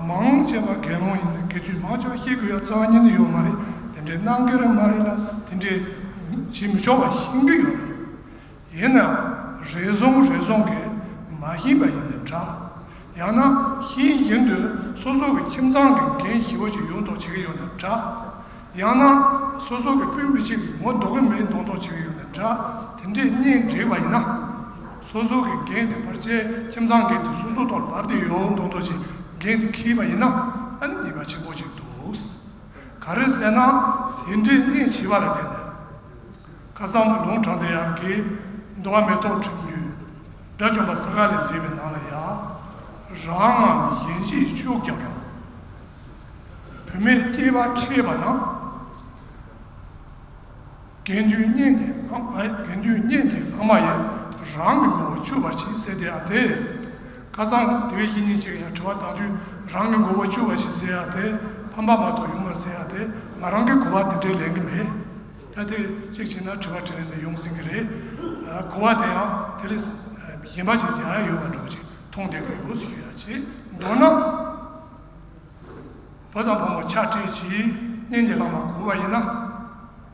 མང་ཆེ་བ་དགེ་སློང་ཡིན་ན་དགེ་ཚུལ་མང་ཆེ་བ་ཤེས་དགོས་ཡ་རྩ་བ་ཉིད་ནས་ཡོད་མ་རེད། དེ་འདྲའི་གནང་གི་རེད་མ་རེད་ལ་དེ་འདྲའི་བྱེད་མི་ཆོག་པ་ཤེས་ཀྱི་ཡོད་རེད། ཡིན་ནའང་རེ་ཟུང་རེ་ཟུང་གིས་མ་ཤེས་པ་ཡིན་ན་འདྲ། ཡང་ན་ཤེས་བཞིན་དུ་སོ་སོ་གི་ཁྱིམ་ཚང་གི་འགན་ཞེ་པོ་ཅིག་ཡོད་མདོག་བྱེད་ཀྱི་ཡོད་ན་འདྲ། ཡང་ན་སོ་སོ་གི་སྤུན་མི་གཅིག་གི་ངོ་འདོགས་ཀྱི་མེད་མདོག་མདོག་བྱེད་ཀྱི་ཡོད་ན་འདྲ། དེ་འདྲས་གཉེན་འགྲིག་པ་ཡིན་ན། སོ་སོ་གི་འགན་དེ་བར་ཆད་ཁྱིམ་ཚང་འགན་དེ་སོ་སོ་ཐོག་ལ་བབས་ཏེ་ཡོད་མདོག་མདོག་བྱེད་འགན་དེ་འཁྱེར་པ་ཡིན་ན་ཨ་ནི་ཉེས་པ་ཆེན་པོ་ཅིག་འདུག་ག་རེ་ཟེར་ན་དེ་འདྲས་གཉེན་བྱེད་པ་ལ་བརྟེན་ནས། ཁ་སང་དུ་ལུང་དྲངས་དེ་ཡང་གི་འདུལ་བ་མེ་ཏོག་ཁྲོད་རྒྱུད་དགྲ་བཅོམ་པ་ས་ག་ལས་མཛད་པའི་ནང་ལ་ཡང་། རང་ངམ་གཞན་གཅིག་སྤྱོད་ཀྱང་རུང་། བུད་མེད་སྐྱེས་པ་འཁྲིད་པ་ན། དགེ་འདུན་གཉེན་གྱི་ལྷག་དགེ་འདུན་གཉེན་གྱི་ལྷག་མ་ཡིས་རང་གི་མགོ་བོ་གཅུས་པར་བྱེད་ཟེར་དེ་ཡང་དེ། ཁ་སང་དེ་བས་ཤིང་ཉིན་གཅིག་ཡང་དྲི་བ་བཏང་དུས་རང་གི་མགོ་བོ་གཅུས་པར་བྱེད་ཟེར་ཡང་དེ། ཕམ་པ་མ་གཏོགས་ཡོང་མར་ཟེར་ཡང་དེ། ང་རང་གི་གོ་བ་དེ་འདྲའི་ལེན་གི་མེད། ད་དེ་གཅིག་བྱས་ན་དྲི་བ་དྲིས་ལན་དེ་ཡོང་སྲིད་ཀྱི་རེད། གོ་བ་དེ་ཡང་དེ་ལས་གཞན་པ་ཞིག་རྒྱག་ཡ་ཡོད་པ་འདྲ་བོ་ཅིག་མཐོང་བསྡད་ཀྱི་ཡོད་ཟེར་ཞུ་ཡ་བྱེད། མདོར་ན། བུ་དང་བུ་མོ་ཆགས་འདྲིས་ཀྱིས་གཉེན་གྱི་ལྷག་མ་དགོས་པ་ཡིན་ན།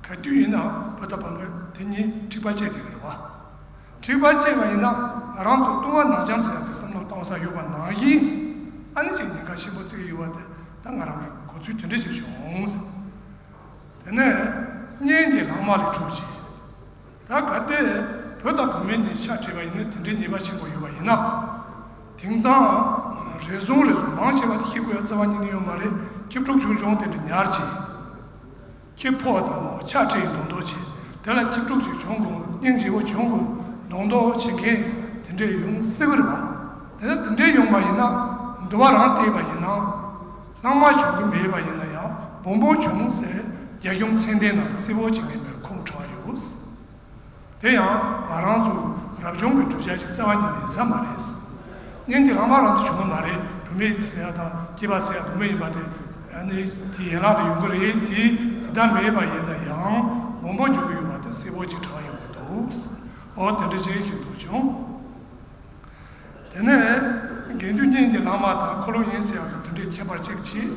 ག་དུས་ཡིན་ན་བུ་དང་བུ་མོ་དེ་གཉིས་འཁྲིག་པ་བྱས་བསྡད་ཀྱི་རེད་བ། འཁྲིག་པ་བྱས་པ་ཡིན་ན་ང་རང་ཚོ་ལྟུང་བ་ནག་འཇམ་ཟེར་ཡ་ཚོའི་བསམ་བློ་གཏོང་ས་ཡོད་པ་ནང་བཞིན། ཨ་ནི་ཅིག་ཉེན་ཁ་ཆེན་པོ་བརྩི་གི་ཡོད་པ་དེ་ད་ང་རང་གི་གོ་ཚུལ་དེ་འདྲ་ཞིག་བྱུང་། དེ་ནས་གཉེན་གྱི་ལྷག་མ་ལས་གྲུབ་ཅིང་། ད་གལ་ཏེ་བུ་དང་བུད་མེད་གཉིས་ཆགས་འདྲིས་པ་ཡིན་ན་དེ་འདྲའི་ཉེས་པ་ཆེན་པོ་ཡོད་པ་ཡིན་ན། དེང་སང་རེ་ཟུང་རེ་ཟུང་མང་ཆེ་བ་དེ་ཤེས་དགོས་ཡ་རྩ་བ་ཉིད་ནས་ཡོད་མ་རེད། ཁྱི་ཕྲུག་ཆུང་ཆུང་དེ་འདྲ་ཉར་ཅིང་། ཁྱི་ཕོ་དང་མོ་ཆགས་འདྲིས་མདོག་མདོག་བྱེད། དེ་ལ་ཁྱི་ཕྲུག་ཅིག་བྱུང་དགོས། སྙིང་རྗེ་བོ་བྱུང་དགོས། མདོག་མདོག་བྱེད་མཁན་དེ་འདྲས་ཡོང་སྲིད་ཀྱི་རེད་པ། དེ་ནས་དེ་འདྲས་ཡོང་པ་ཡིན་ན་འདུལ་བ་རང་བལྟས་པ་ཡིན་ན། ལྷག་མ་བྱུང་གི་མེད་པ་ཡིན་ན་ཡང་སྦོམ་སྦོམ་བྱུང་ཟེར་རྒྱ་གཞུང་ཚད་ལྡན་ནང་ལ་གསལ་པོ་བྱེད་མཁན་མེད་ཁུངས་དྲངས་ཡོད། དེ་ཡང་ང་རང་ཚོ་རབ་བྱུང་གི་བསྒྲུབ་བྱ་ཞིག་རྩ་བ་ཉིད་ནས་ཟ་མ་རེད། གཉེན་གྱི་ལྷག་མ་རང་དུ་བྱུང་བ་མ་རེད། བུད་མེད་ཟེར་ཡ་དང་སྐྱེས་པ་ཟེར་ཡ་དང་མི་ཡིན་པ་དེ་ཨ་ནི་དེ་ཡན་ལག་ཏུ་ཡོང་གི་རེད། དེ་དེ་ལྟར་མེད་པ་ཡིན་ན་ཡང་སྦོམ་པོ་འཇུག་གི་ཡོད་པ་དེ་གསལ་པོ་ཅིག་དྲངས་ཡོང་གི་འདུག་འོ་དེ་འདྲ་ཅིག་ཞིག་འདུག་བྱུང་། དེ་ནས་དགེ་འདུན་གཉེན་གྱི་ལྷག་མ་དང་འཁོར་ལོ་གཉིས་ཟེར་ཡག་གི་དེ་འདྲའི་ཁྱད་པར་གཅིག་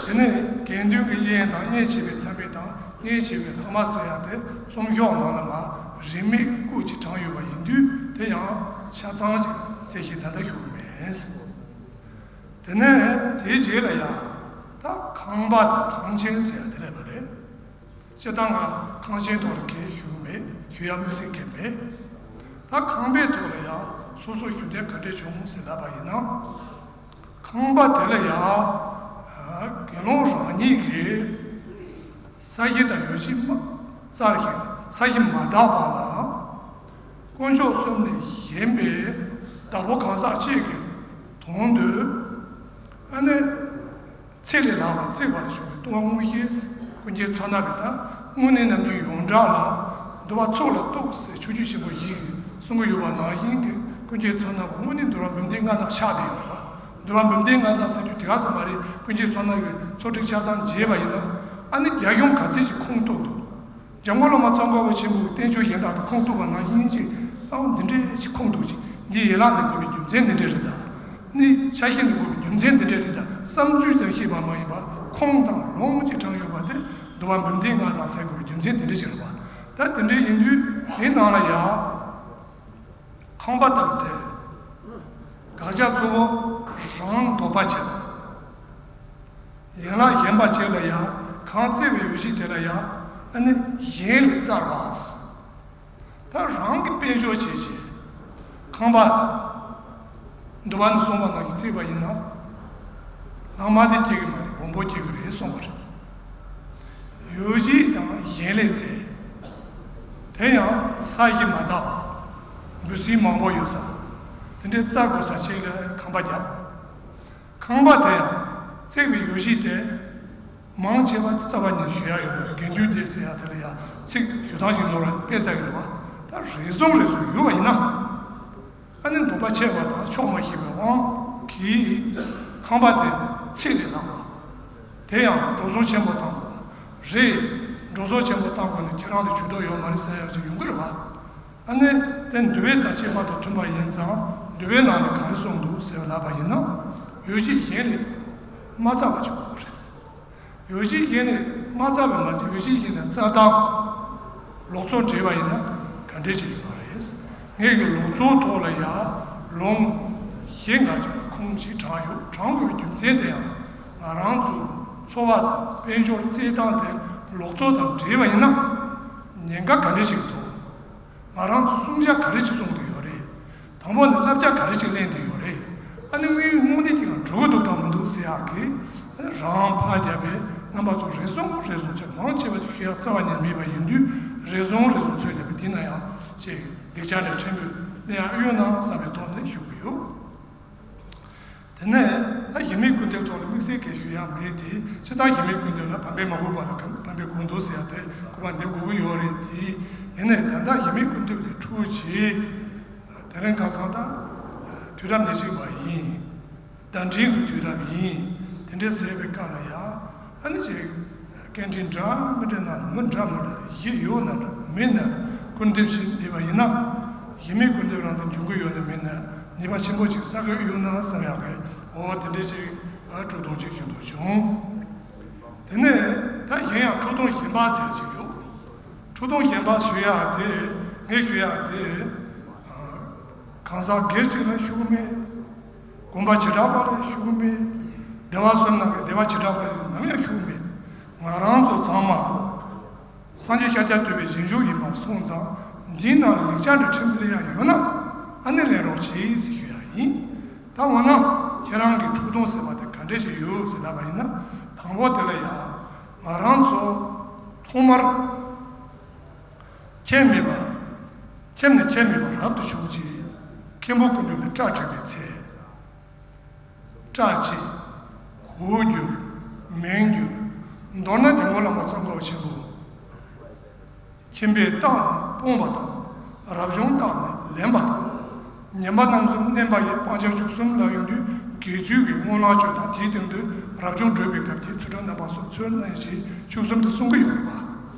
བྱེད། དེ་ནས་དགེ་འདུན་གྱི་གཉེན་དང་གཉེན་བྱེད་པའི་མཚམས་མེད་དང་གཉེན་བྱེད་པའི་ལྷག་མ་ཟེར་ཡག་དེ་རྩོམ་ཤོག་ནང་ལ་མར་རིས་མེད་བཀོད་ཅིག་དྲངས་ཡོད་པ་ཡིན་དུས་དེ་ཡང་ཆ་ཚང་ཅིག་གསལ་བཤད་ད་ལྟ་ཞུ་གི་མེད། དེ་ནས་དེའི་རྗེས་ལ་ཡང་ད་ཁང་པ་དང་ཁང་ཆེན་ཟེར་ཡག་དེ་སླེབས་པ་རེད། སྤྱིར་བཏང་ང་ཁང་ཆེན་ཐོག་ལ་གང་ཞུ་མེད། ཞུ་ཡ་དམིགས་བསལ་གང་མེད། ད་ཁང་པའི་ཐོག་ལ་ཡང་སོ་སོ་ཞུ་འདོད་ག་འདྲས་བྱུང་ཟེར་ལབ་པ་ཡིན་ན། ཁང་པ་དེ་ལ་ཡང་དགེ་སློང་རང་ཉིད་ཀྱིས་ས་གཞི་དང་ཡོ་བྱད་བསྩལ་ཞིང་ས་གཞི་མ་དག་པ་ལ། དཀོན་མཆོག་གསུམ་ལས་གཞན་པའི་བདག་པོ་གང་ཟག་གཅིག་གི་དོན་དུ་ཨ་ནི། ཚེ་ལས་ལྷག་པ་བརྩིགས་པ་ལ་བྱུང་བའི་ལྟུང་བ་དངོས་གཞི། ཀུན་མཁྱེན་མཚོ་སྣ་བས་ད་དངོས་གནས་ནམ་རྒྱུན་ཡོངས་གྲགས་ལ་འདུལ་བ་ཚོགས་ལ་གཏུགས་ཟེར་ཆོས་བརྒྱུད་ཆེན་པོ་བཞི་གིས་གསུང་གི་ཡོད་པ་ནང་བཞིན་གྱི་ཀུན་མཁྱེན་མཚོ་སྣ་བ་དངོས་གནས་འདུལ་བ་འབུམ་སྡེའི་མངའ་བདག་ཆགས་བསྡད་ཡོད་རེད་པ། འདུལ་བ་འབུམ་སྡེའི་མངའ་བདག་ཟེར་དུས་དེ་ག་ཟེར་མ་རེད། ཀུན་མཁྱེན་མཚོ་སྣ་བའི་ཚོགས་སྒྲིག་ཆ་ཚང་མཇལ་བ་ཡིན་ན་ཨ་ནི་རྒྱ་གཞུང་ག་ཚད་ཅིག་ཁུངས་གཏུགས་འདུག་འཇམ་མགོན་བླ་མ་ཙོང་ཁ་པ་ཆེན་པོའི་བསྟན་བཅོས་གཞན་དག་དང་ཁུངས་གཏུགས་པ་ནང་བཞིན་ཅིག་ཨ་འོ་འདི་འདྲའི་ཅིག་ཁུངས་གཏུགས་ཅིག་འདི་ཡན་ལག་འདི་དགོས་པའི་རྒྱུ་མཚན་འདི་འདྲ་རེད་ད། ནི་ཆ་ཤས་འདི་དགོས་པའི་རྒྱུ་མཚན་འདི་འདྲ་རེད་ད་བསམ་ཚུལ་ཙམ་བཤད་པ་མ་ཡིན་པ་ཁུངས་དང་ལུང་ཅིག་དྲངས་ཡོད་པ་དེ་འདུལ་བ་འབུམ་སྡེའི་མངའ་བདག་ཟེར་དགོས་པའི་རྒྱུ་མཚན་འདི་འདྲ་ཞིག་རེད་པ། ད་དེ་འདྲ་ཡིན་དུས་དེའི་ནང་ལ་ཡང་། ཁང་པ་ལྟ་བུ་དེ། དགག་བྱ་གཙོ་བོ་རང་འདོད་པ་བྱེད་པ། ཡན་ལག་གཞན་པ་ཅིག་ལ་ཡང་ཁང་བརྩེགས་པའི་ཡོ་བྱད་དེ་ལ་ཡང་ཨ་ནི་གཞན་ལས་བཙལ་བ། ད་རང་གི་དཔལ་འབྱོར་བྱེད་ཅིང་ཁང་པ། འདུལ་བ་ནས་གསུངས་པ་ནང་བཞིན་བརྩིས་པ་ཡིན་ན། ལྷག་མ་དེ་སྐྱེ་གི་མ་རེད། སྦོམ་པོ་སྐྱེ་གི་རེད་གསུངས་པ་རེད། ཡོ་བྱད་དང་གཞན་ལས་ཚེ། དེ་ཡང་ས་གཞི་མ་དག་པ། འབུ་སྲིན་མང་པོ་ཡོད་ས། དེ་འདྲའི་རྩྭ་དགོས་ས་ཅིག་ལ་ཁང་པ་བརྒྱབ། ཁང་པ་དེ་ཡང་བརྩིགས་པའི་ཡོ་བྱད་དེ། མང་ཆེ་བ་དེ་རྩ་བ་ཉིད་ཞུ་ཡ་ཡོད་རེད། དགེ་འདུན་སྡེ་ཟེར་ཡ་དེ་ལ་ཡ་ཚིག་ཞུ་སྟངས་ཤིག་ནོར་བ་དཔེ་ཟ་གི་རེད་བ། ད་རེ་ཟུང་རེ་ཟུང་ཡོད་པ་ཡིན་ན། ཨ་ནི་འདོད་པ་ཆེ་བ་དང་ཆོག་མ་ཤེས་པའི་དབང་གིས་ཁང་པ་དེ་ཚད་ལས་ལྷག་པ། དེ་ཡང་འགྲོ་སོང་ཆེན་པོ་བཏང་དགོས་པ་རེད། འགྲོ་སོང་ཆེན་པོ་བཏང་དགོས་ན་ཁྱེད་རང་ལ་ཇུས་གཏོགས་ཡོད་མ་རེད་ཟེར་ཡ་ཅིག་ཡོང་གི་རེད་བ། ཨ་ནི་དེ་འདུལ་བའི་དང་བཅས་པ་དང་མཐུན་པ་ཡིན་ཙང་འདུལ་བའི་ནང་ནས་ག་རེ་གསུངས་འདུག་ཟེར་ལབ་པ་ཡིན་ན། ཡོ་བྱད་གཞན་ལས་མ་བཙའ་བ་ཅིག་དགོས་རེད། ཡོ་བྱད་གཞན་ནས་མ་བཙའ་བ་མ་ཟད་ཡོ་བྱད་གཞན་ནས་བཙའ་སྟངས། ལོག་འཚོ་འདྲེས་པ་ཡིན་ན་ག་འདྲས་ཅིག་ཡོང་བ་རེད། ངས་ཀྱི་ལོག་འཚོའི་ཐོག་ལ་ཡ་ལུང་བཞི་ལྔ་ཅིག་ལ་ཁུངས་ཤིག་དྲངས་ཡོད། དྲངས་དགོས་པའི་རྒྱུ་མཚན་དེ་ཡང་ང་རང་ཚོའི་འཚོ་བ་དང་དཔལ་འབྱོར་བཙལ་སྟངས་དེ་ལོག་འཚོ་དང་འདྲེས་པ་ཡིན་ན་ཉེན་ཁ་ག་འདྲས་ཅིག་འདུག་ང་རང་ཚོ་བསྲུང་བྱ་ག་རེ་ཅིག་བསྲུང་གི་ཡོད་རེད། དང་པོ་ནི་བསླབ་བྱ་ག་རེ་ཅིག་ལེན་གྱི་ཡོད་རེད། ཨ་ནི་དངོས་ཡོད་དངོས་གནས་དེ་ལ་འགྲོ་གི་འདུག་དང་མི་འདུག་ཟེར་ཡག་གི་རང་ཕར་རྒྱབ་པའི་རྣམ་པ་ཚོ་རེ་ཟུང་རེ་ཟུང་ཚོད་མང་ཆེ་བ་དེ་ཞུ་ཡག་རྩ་བ་ཉིད་མེད་པ་ཡིན་དུས་རེ་ཟུང་རེ་ཟུང་ཚོད་རྒྱབ་པའི་དེ་ན་ཡང་ཅིག་སྡིག་ཆ་ནས་ཕྲན་བུ་ལེན་ཡག་ཨེ་ཡོད་ན་བསམ་པའི་ཐོག་ནས་ཞུ་གི་ཡོད། དེ་ནས་ད་གཞི་མེད་སྐུར་འདེབས་ཐོག་ལ་དམིགས་བསལ་གྱི་ཞུ་ཡག་མེད་དེ། སྤྱིར་བཏང་གཞི་མེད་སྐུར་འདེབས་ལ་བམ་པས་མ་གོས་པ་ལ་བམ་པས་གོས་འདུག་ཟེར་ཡག་དེ་གོ་བ་འདེབས་དགོས་ཀྱི་ཡོད་རེད་དེ། ཡིན་ནའི་ད་ལྟ་གཞི་མེད་སྐུར་འདེབས་ལས་འཁྲུལ་བྱེད། དེ་རིང་ཁ་སང་ད་དུས་རབས་ཉེར་གཅིག་པ་ཡིན། བརྡ་འཕྲིན་གྱི་དུས་རབས་ཡིན། དེ་འདྲའི་ཟེར་བའི་སྐབས་ལ་ཡ། ཨ་ནི་ཅིག་སྐད་འཕྲིན་འདྲ་མི་འདྲ་ན་མི་འདྲ་མི་འདྲ་གཞི་ཡོད་ན་འདྲ་མེད་ན་སྐུར་འདེབས་ཤིག་འདེབས་པ་ཡིན་ན། གཞི་མེད་སྐུར་འདེབས་རང་དང་འབྱུང་གི་ཡོད་ན་མེད་ན་ཉེས་པ་ཆེན་པོ་ཅིག་བསགས་ཀྱི་ཡོད་ན་བསམ་ཡག་གི་འོ་དེ་འདྲའི་ཅིག་ཨ་འཁྲུག་སྡོམ་ཅིག་བྱུང་དུ་བྱུང་། དེ་ནས་ད་གཞན་ཡང་འཁྲུག་སྡོམ་གཞན་པ་ཟེར་ཅིག་ཡོད། འཁྲུག་སྡོམ་གཞན་པ་ཞུ་ཡག་དེ་ངས་ཞུ་ཡག་དེ་གང་ཟག་སྒེར་གཅིག་ལ་ཞུ་གི་མེད། དགོན་པ་བྱེ་བྲག་པ་ལ་ཞུ་གི་མེད། སྡེ་བ་གསུམ་ནང་གི་སྡེ་བ་བྱེ་བྲག་པ་ཡིན་ནམ་ཡང་ཞུ་གི་མེད། ང་རང་ཚོ་ཚང་མ་སངས་རྒྱས་ཤཱཀྱ་ཐུབ་པའི་རྗེས་འཇུག་ཡིན་པ་སོང་ཙང་འདིའི་ནང་ལ་ལེགས་ཆ་འདྲ་ཕྲན་བུ་ལེན་ཡག་ཡོད་ན་ཨ་ནི་ལེན་རོགས་གྱིས་ཟེར་ཞུ་ཡག་ཡིན། ད་འོ་ན་ཁྱེད་རང་གི་འཁྲུག་སྡོམ་ཟེར་བ་དེ་ག་འདྲས་ཞིག་ཡོད་ཟེར་ལབ་པ་ཡིན་ན། དང་པོ་དེ་ལ་ཡང་ང་རང་ཚོ་ཐོག་མར་ཁྱིམ་མེད་པ། ཁྱིམ་ནས་ཁྱིམ་མེད་པ་རབ་ཏུ་བྱུང་རྗེས་མཁན་པོ་སྐུ་མདུན་ལ་སྐྲ་བྲེགས་པའི་ཚེ། སྐྲ་ཕྱེ། གོས་བསྒྱུར། མིང་བསྒྱུར། མདོར་ན་དིལ་མགོ་བླ་མ་ཙོང་ཁ་པ་ཆེན་པོ། ཁྱིམ་པས་བཏགས་ནས་སྤོང་བ་དང་། རབ་བྱུང་བཏགས་ནས་ལེན་པ་དང་། ཉམས་པ་རྣམ་གསུམ་བསྣན་པ་ཡིས་སྤང་བྱ་བཅུ་གསུམ་ལ་ཡོང་དུས་དགེ་ཚུལ་གྱི་སྨོན་ལམ་བཅོས་དང་དེའི་སྟེང་དུ་རབ་བྱུང་བགྲོད་པའི་སྐབས་ཀྱི་ཚུལ་ཁྲིམས་རྣམ་པ་གསུམ་ཚུལ་གནས་ཞེས་བཅུ་གསུམ་དུ་གསུང་གི་ཡོད་རེད་པ།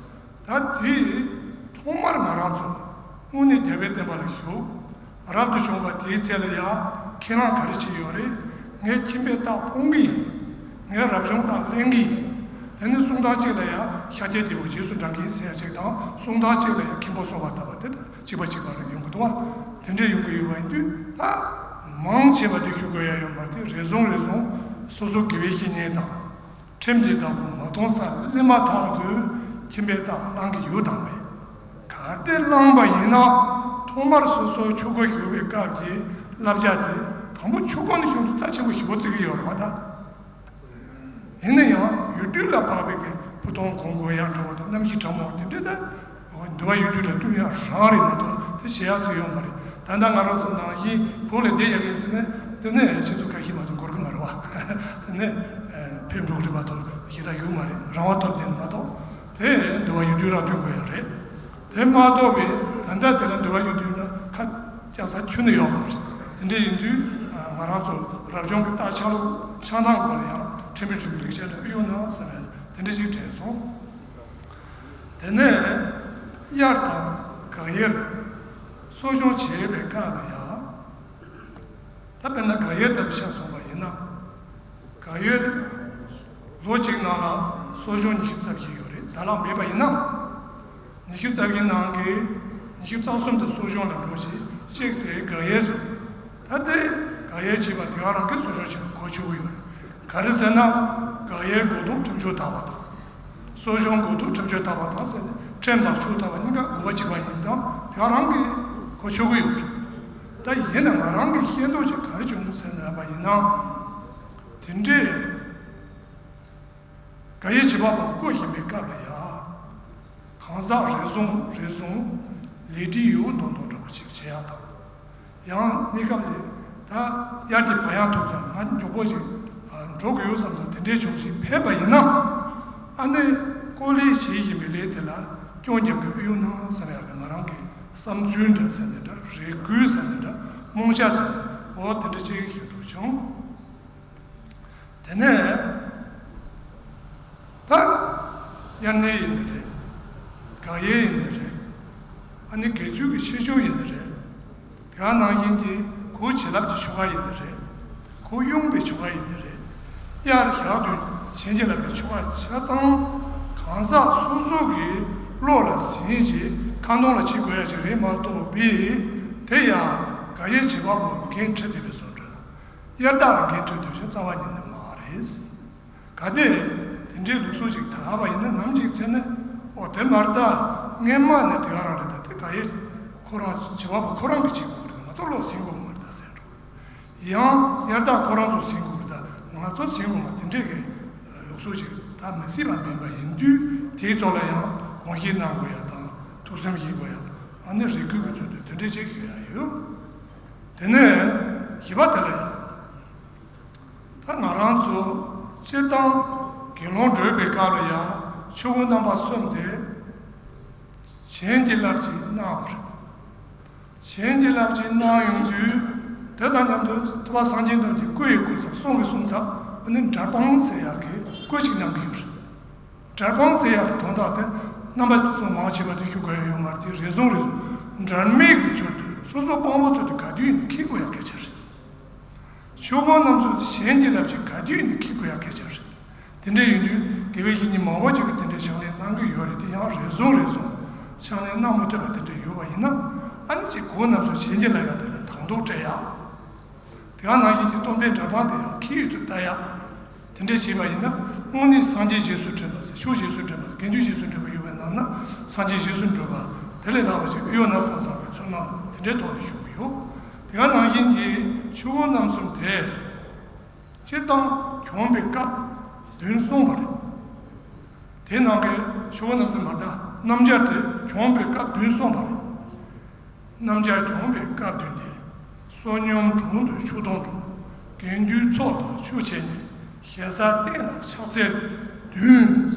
ད་དེ་ཐོག་མར་ང་རང་ཚོ་དངོས་གནས་རྒྱལ་བའི་བསྟན་པ་ལ་ཞུགས། རབ་ཏུ་བྱུང་བ་དེའི་ཚེ་ལ་ཡང་ཁས་བླངས་ག་རེ་བྱས་ཡོད་རེད། ངས་ཁྱིམ་པས་བཏགས་སྤོང་གི་ཡིན། ངས་རབ་བྱུང་བཏགས་ལེན་གི་ཡིན། དེ་ནི་གསུང་སྟངས་གཅིག་ལ་ཡང་ཤཱཀྱ་དེ་བོ་རྗེས་སུ་འབྲང་གི་ཡིན་ཟེར་ཡ་གཅིག་དང་གསུང་སྟངས་གཅིག་ལ་ཡང་མཁན་པོ་གསོལ་བ་བཏབ་པ་དེ་དང་གཅིག་པ་གཅིག་པ་རེ་ཡོང་གི་འདུག་བ། དེ་འདྲས་ཡོང་གི་ཡོད་པ་ཡིན་དུས་ད་མང་ཆེ་བ་དེ་ཞུ་དགོས་ཡ་ཡོད་མ་རེད་དེ། རེ་ཟུང་རེ་ཟུང་སོ་སོ་དགེ་བའི་བཤེས་གཉེན་དང་། ཁྲིམས་ཀྱི་བདག་པོ་མ་མཐོང་སར་སླེབས་མ་ཐག་ཏུ་ཁྱིམ་པས་བཏགས་བླང་གི་ཡོད་དམ་མེད། གལ་ཏེ་བླངས་པ་ཡིན་ན་ཐོག་མར་སོ་སོ་ཆོས་སྒོ་ཞུགས་པའི་སྐབས་ཀྱི་བསླབ་བྱ་དེ་དང་པོ་ཆོས་སྒོ་ནས་བྱུང་དུས་རྩ་ཆེན་པོ་ཞེ་པོ་བརྩི་གི་ཡོད་རེད་པ་ད། ཡིན་ན་ཡང་ཡུལ་དུས་ལ་བབ་པའི་གི་བུ་སྟོན་གོང་གོ་ཡང་འདྲ་བོ་དང་རྣམ་བཞི་ཕྲ་མོ་དེ་འདྲ་ད། འོ་འདུལ་བ་ཡོད་དུས་ལ་བསྟུན་ཡག་རང་རེད་མ་གཏོགས་དེ་བྱེད་ཡག་ཟེར་ཡོད་མ་རེད། ད་ལྟ་ང་རང་ཚོ་ནང་བཞིན་བོད་ལ་བསྡད་ཡག་ཡིན་ཟེར་ན་དེ་ནས་ཆུ་ཚོད་ཁ་ཤས་མ་གཏོགས་འགོར་གི་མ་རེད་བ། དེ་ནས་ཕེབས་འགྲོ་གི་རེད་མ་གཏོགས་ཞེ་དྲག་ཞུགས་མ་རེད། རང་དབང་ཐོབ་བསྡད་ནས་མ་གཏོགས་དེ་འདུལ་བ་ཡོད་དུས་རང་བསྟུན་དགོས་ཡག་རེད། དེ་མ་གཏོགས་པའི་ད་ལྟ་དེ་ལ་འདུལ་བ་ཡོད་དུས་ན་ཁ་རྒྱག་ས་ཁྱོན་ནས་ཡོད་མ་རེད། དེ་འདྲ་ཡིན་དུས་ང་རང་ཚོ་རབ་བྱུང་གི་རྟགས་ཆགས་ལུགས་ཆགས་སྟངས་སྐོར་ལ་ཡང་ཁྲིམས་དཔོན་ཆོས་ཀྱི་ལེགས་བཤད་འདྲ་ཨེ་ཡོད་ན་བསམ་ནས་དེ་འདྲ་ཞིག་དྲན་སོང་། དེ་ནས་དབྱར་དང་དགག་དབྱེར་གསོ་སྦྱོང་བྱེད་པའི་སྐབས་ལ་ཡང་། ད་དཔེར་ན་དགག་དབྱེ་ལྟ་བུ་ཆ་མཚོན་པ་ཡིན་ན། དགག་དབྱེ་ལོ་གཅིག་ནང་ལ་གསོ་སྦྱོང་ཉི་ཤུ་རྩ་བཞི་ཡོད་རེད། ད་ལག་མེད་པ་ཡིན་ན། ཉི་ཤུ་རྩ་བཞི་ནང་གི་ཉི་ཤུ་རྩ་གསུམ་དེ་གསོ་སྦྱོང་ལ་འགྲོ་ཞིང་གཅིག་དེ་དགག་དབྱེ་རེད། ད་དེ་དགག་དབྱེ་བྱས་པ་དེ་ག་རང་གིས་གསོ་སྦྱོང་བྱས་པ་གོ་ཆོད་ཀྱི་ཡོད་རེད། ག་རེ་ཟེར་ན། དགག་དབྱེ་གོ་དོན་ཁྲིམས་གཅོད་དག་པ་དང་། གསོ་སྦྱོང་གོ་དོན་ཁྲིམས་གཅོད་དག་པ་དང་ཟེར་ནས་ཁྲིམས་དང་ཆོས་དག་པ་གཉིས་ཀ་དགོས་པ་གཅིག་པ་ཡིན་ཙང་དེ་ག་རང་གིས་གོ་ཆོད་ཀྱི་ཡོད་རེད། ད་ ད་ཡིན་ན་ང་རང་གི་ཤེས་རྟོགས་ཅིག་ག་རེ་བྱུང་ཟེར་ན་བ་ཡིན་ན། དེ་འདྲས་ག་ཡེ་བྱེད་པ་པོ་བསྐོ་བཞིན་པའི་སྐབས་ལ་ཡ། གང་ཟག་རེ་ཟུང་རེ་ཟུང་ལས་འབྲས་ཡོད་མདོག་མདོག་འདྲ་པོ་ཅིག་བྱེད་ཡག་དང་། ཡང་གནས་སྐབས་ལས་ད་དབྱར་གྱི་བག་ཡངས་ཐུག་ཙང་ང་མགྱོགས་པོ་ཞིག་འགྲོ་དགོས་ཡོད་བསམ་ཙང་དེ་འདྲའི་ཕྱོགས་ཤིག་ཕེབས་པ་ཡིན་ན། ཨ་ནི་ཀོ་ལེ་བྱེད་བཞིན་པའི་ལས་དེ་ལ་སྐྱོན་རྒྱབ་ཀྱི་ཨེ་ཡོད་ན་བསམ་ཡག་གི་ང་རང་གི་བསམ་ཚུལ་འདྲ་ཟེར་ནས་འདྲ་རེ་སྐུལ་ཟེར་ནས་འདྲ་རྨོངས་ཤ་ཟེར་ནས་འོ་དེ་འདྲ་ཅིག་ཞུ་འདོད་བྱུང་། དེ་ནས་ད་དབྱར་གནས་ཡིན་ནི་རེད། དགག་དབྱེ་ཡིན་ནི་རེད། ཨ་ནི་དགེ་ཚུལ་གྱི་ཆེ་ཆུང་ཡིན་ནི་རེད། དེ་ག་ནང་བཞིན་གྱི་ཁོ་བྱིན་རླབས་ཀྱི་ཆོ་ག་ཡིན་ནི་རེད། ཁོ་དབྱུང་པའི་ཆོ་ག་ཡིན་ནི་རེད། དབྱར་ཞག་བདུན་བྱིན་གྱིས་བརླབས་པའི་ཆོ་ག་ཆ་ཚང་གང་ཟག་སོ་སོ་གི་བློ་ལ་ཟིན་བྱས་ཁ་འདོན་ལ་བྱེད་དགོས་ཡ་ཞིག་རེད་མ་གཏོགས་པའི་དེ་ཡང་དགག་དབྱེ་བྱེད་པ་པོ་འགན་འཁྲི་བསྡད་པའི་བཟོ་འདྲ། དབྱར་ཟླ་ལ་འགན་འཁྲི་འདུག་ཤོག་རྩ་བ་ཉིད་ནས་མ་རེད། གལ་ཏེ་དེ་འདྲའི་ལུགས་སྲོལ་ཞིག་དར་བ་ཡིན་ན་ནམ་ཞིག་ཚེ་ནི་ཨོ་དེ་མ་རེད་ད། སྔན་མ་ནས་དེ་ག་རང་རེད་ད། དེ་ག་ཡེ་ཁོ་རང་བྱེད་པ་པོ་ཁོ་རང་གིས་བྱེད་དགོས་རེད། ང་ཚོ་བློ་ཟིན་དགོས་མ་རེད་ད་ཟེར་འགྲོ། ཡང་དབྱར་ཟླ་ཁོ་རང་ཚོ་ཟིན་དགོས་རེད་ད། ང་ཚོ་ཟིན་དགོས་མ་དེ་འདྲའི་གི་ལུགས་སྲོལ་ཞིག་ད་མི་སྲིད་པ་མིན་པ་ཡིན་དུས་དེའི་ཐོག་ལ་ཡང་དགོངས་བཞེས་གནང་དགོས་ཡ་དང་ཐུགས་སེམས་བཞེས་དགོས་ཡ་ཨ་ནི་རེ་སྐུལ་གྱི་ཚུལ་དུ་དེ་འདྲའི་ཅིག་ཞུ་ཡ་ཡོད། དེ་ནས་བཞི་པ་དེ་ལ་ཡང་། ད་ང་རང་ཚོ་སྤྱིར་བཏང་དགེ་སློང་སྒྲོལ་བའི་སྐབས་ལ་ཡང་ཆོས་སྐུ་རྣམ་པ་གསུམ་དེ་བྱིན་གྱིས་བརླབས་ཀྱིས་གནང་བ་རེད། བྱིན་གྱིས་བརླབས་ཀྱིས་གནང་ཡོང་དུས་དེ་དང་མཉམ་དུ་ཐུབ་པ་སངས་རྒྱས་རྣམས་ཀྱི་སྐུ་ཡི་སྐུ་ཚབ་གསུང་གི་གསུང་ཚབ་ཨ་ནི་འདྲ་སྤངས་ཟེར་ཡག་གི་སྐུ་ཅིག་གནང་གི་ཡོད་རེད། འདྲ་སྤངས་ཟེར་ཡག་གི་དོན་དག་དེ་རྣམ་པ་ཚོ་མང་ཆེ་བ་དེ་ཞུ་དགོས་ཡ་ཡོད་མ་རེད་དེ་རེ་ཟུང་རེ་ཟུང་འདྲ་མེད་ཀྱི་ཚུལ་དུ་སོ་སོ་དཔང་པོ་ཚུལ་དུ་ག་དུས་ཡིན་ན་འཁྱེར་དགོས་ཡ་སྐད་ཆ་རེད། ཆོས་སྐུ་རྣམ་གསུམ་དེ་བྱིན་གྱིས་བརླབས་ཀྱིས་ག་དུས་ཡིན་ན་འཁྱེར་དགོས་ཡ་སྐད་ཆ་རེད། དེ་འདྲ་ཡིན་དུས་དགེ་བའི་བཤེས་གཉེན་མང་པོ་ཅིག་གིས་དེ་འདྲའི་ཕྱག་ལེན་གནང་གི་ཡོད་རེད་དེ་ཡང་རེ་ཟུང་རེ་ཟུང་ཕྱག་ལེན་གནང་མ་ཐུབ་པ་དེ་འདྲ་ཡོད་པ་ཡིན་ན་ཨ་ནི་ཅིག་སྐུ་རྣམ་གསུམ་བྱིན་གྱིས་བརླབས་ཡ་དེ་ལ་དང་ཐོག་སྤྲད་ཡ། དེ་ག་ནང་བཞིན་གྱི་སྟོན་པའི་འདྲ་སྤངས་དེ་ཡང་ཁྱི་ཡུལ་དུ་ལྟ་ཡག་དེ་འདྲས་བྱས་པ་ཡིན་ན་དངོས་གནས་སངས་རྒྱས་རྗེས་སུ་དྲན་པ་ཟེར་ཕྱོགས་རྗེས་སུ་དྲན་པ་དགེ་འདུན་རྗེས་སུ་དྲན་པ་ཡོད་པའི་ནང་ན་སངས་རྒྱས་རྗེས་སུ་འགྲོ་བ་དེ་ལས་ལྷག་པ་ཞིག་ཨེ་ཡོད་ན་བསམ་བསམ་པའི་ཚོར་སྣང་དེ་འདྲའི་ཐོག་ནས་ཞུ་གི་ཡོད། དེ་ག་ནང་བཞིན་གྱི་ཆོས་སྐུ་རྣམ་གསུམ་དེ་སྤྱིར་བཏང་བྱུང་བའི་སྐབས་བདུན་གསུངས་པ་རེད། དེ་ནང་གི་ཆོས་སྐུ་རྣམ་གསུམ་མ་ད་སྣམ་སྦྱར་དེ་བྱུང་བའི་སྐབས་བདུན་གསུངས་པ་རེད། སྣམ་སྦྱར་བྱུང་བའི་སྐབས་བདུན་ཏེ། བསོད་སྙོམས་དྲུང་དུ་ཆུ་དོང་དྲུག་དགེ་འདུན་ཚོགས་དང་ཆུ་བྱས་ནས། ཞེ་ས་སྟན་ལ་ཕྱག་འཚལ་བདུན།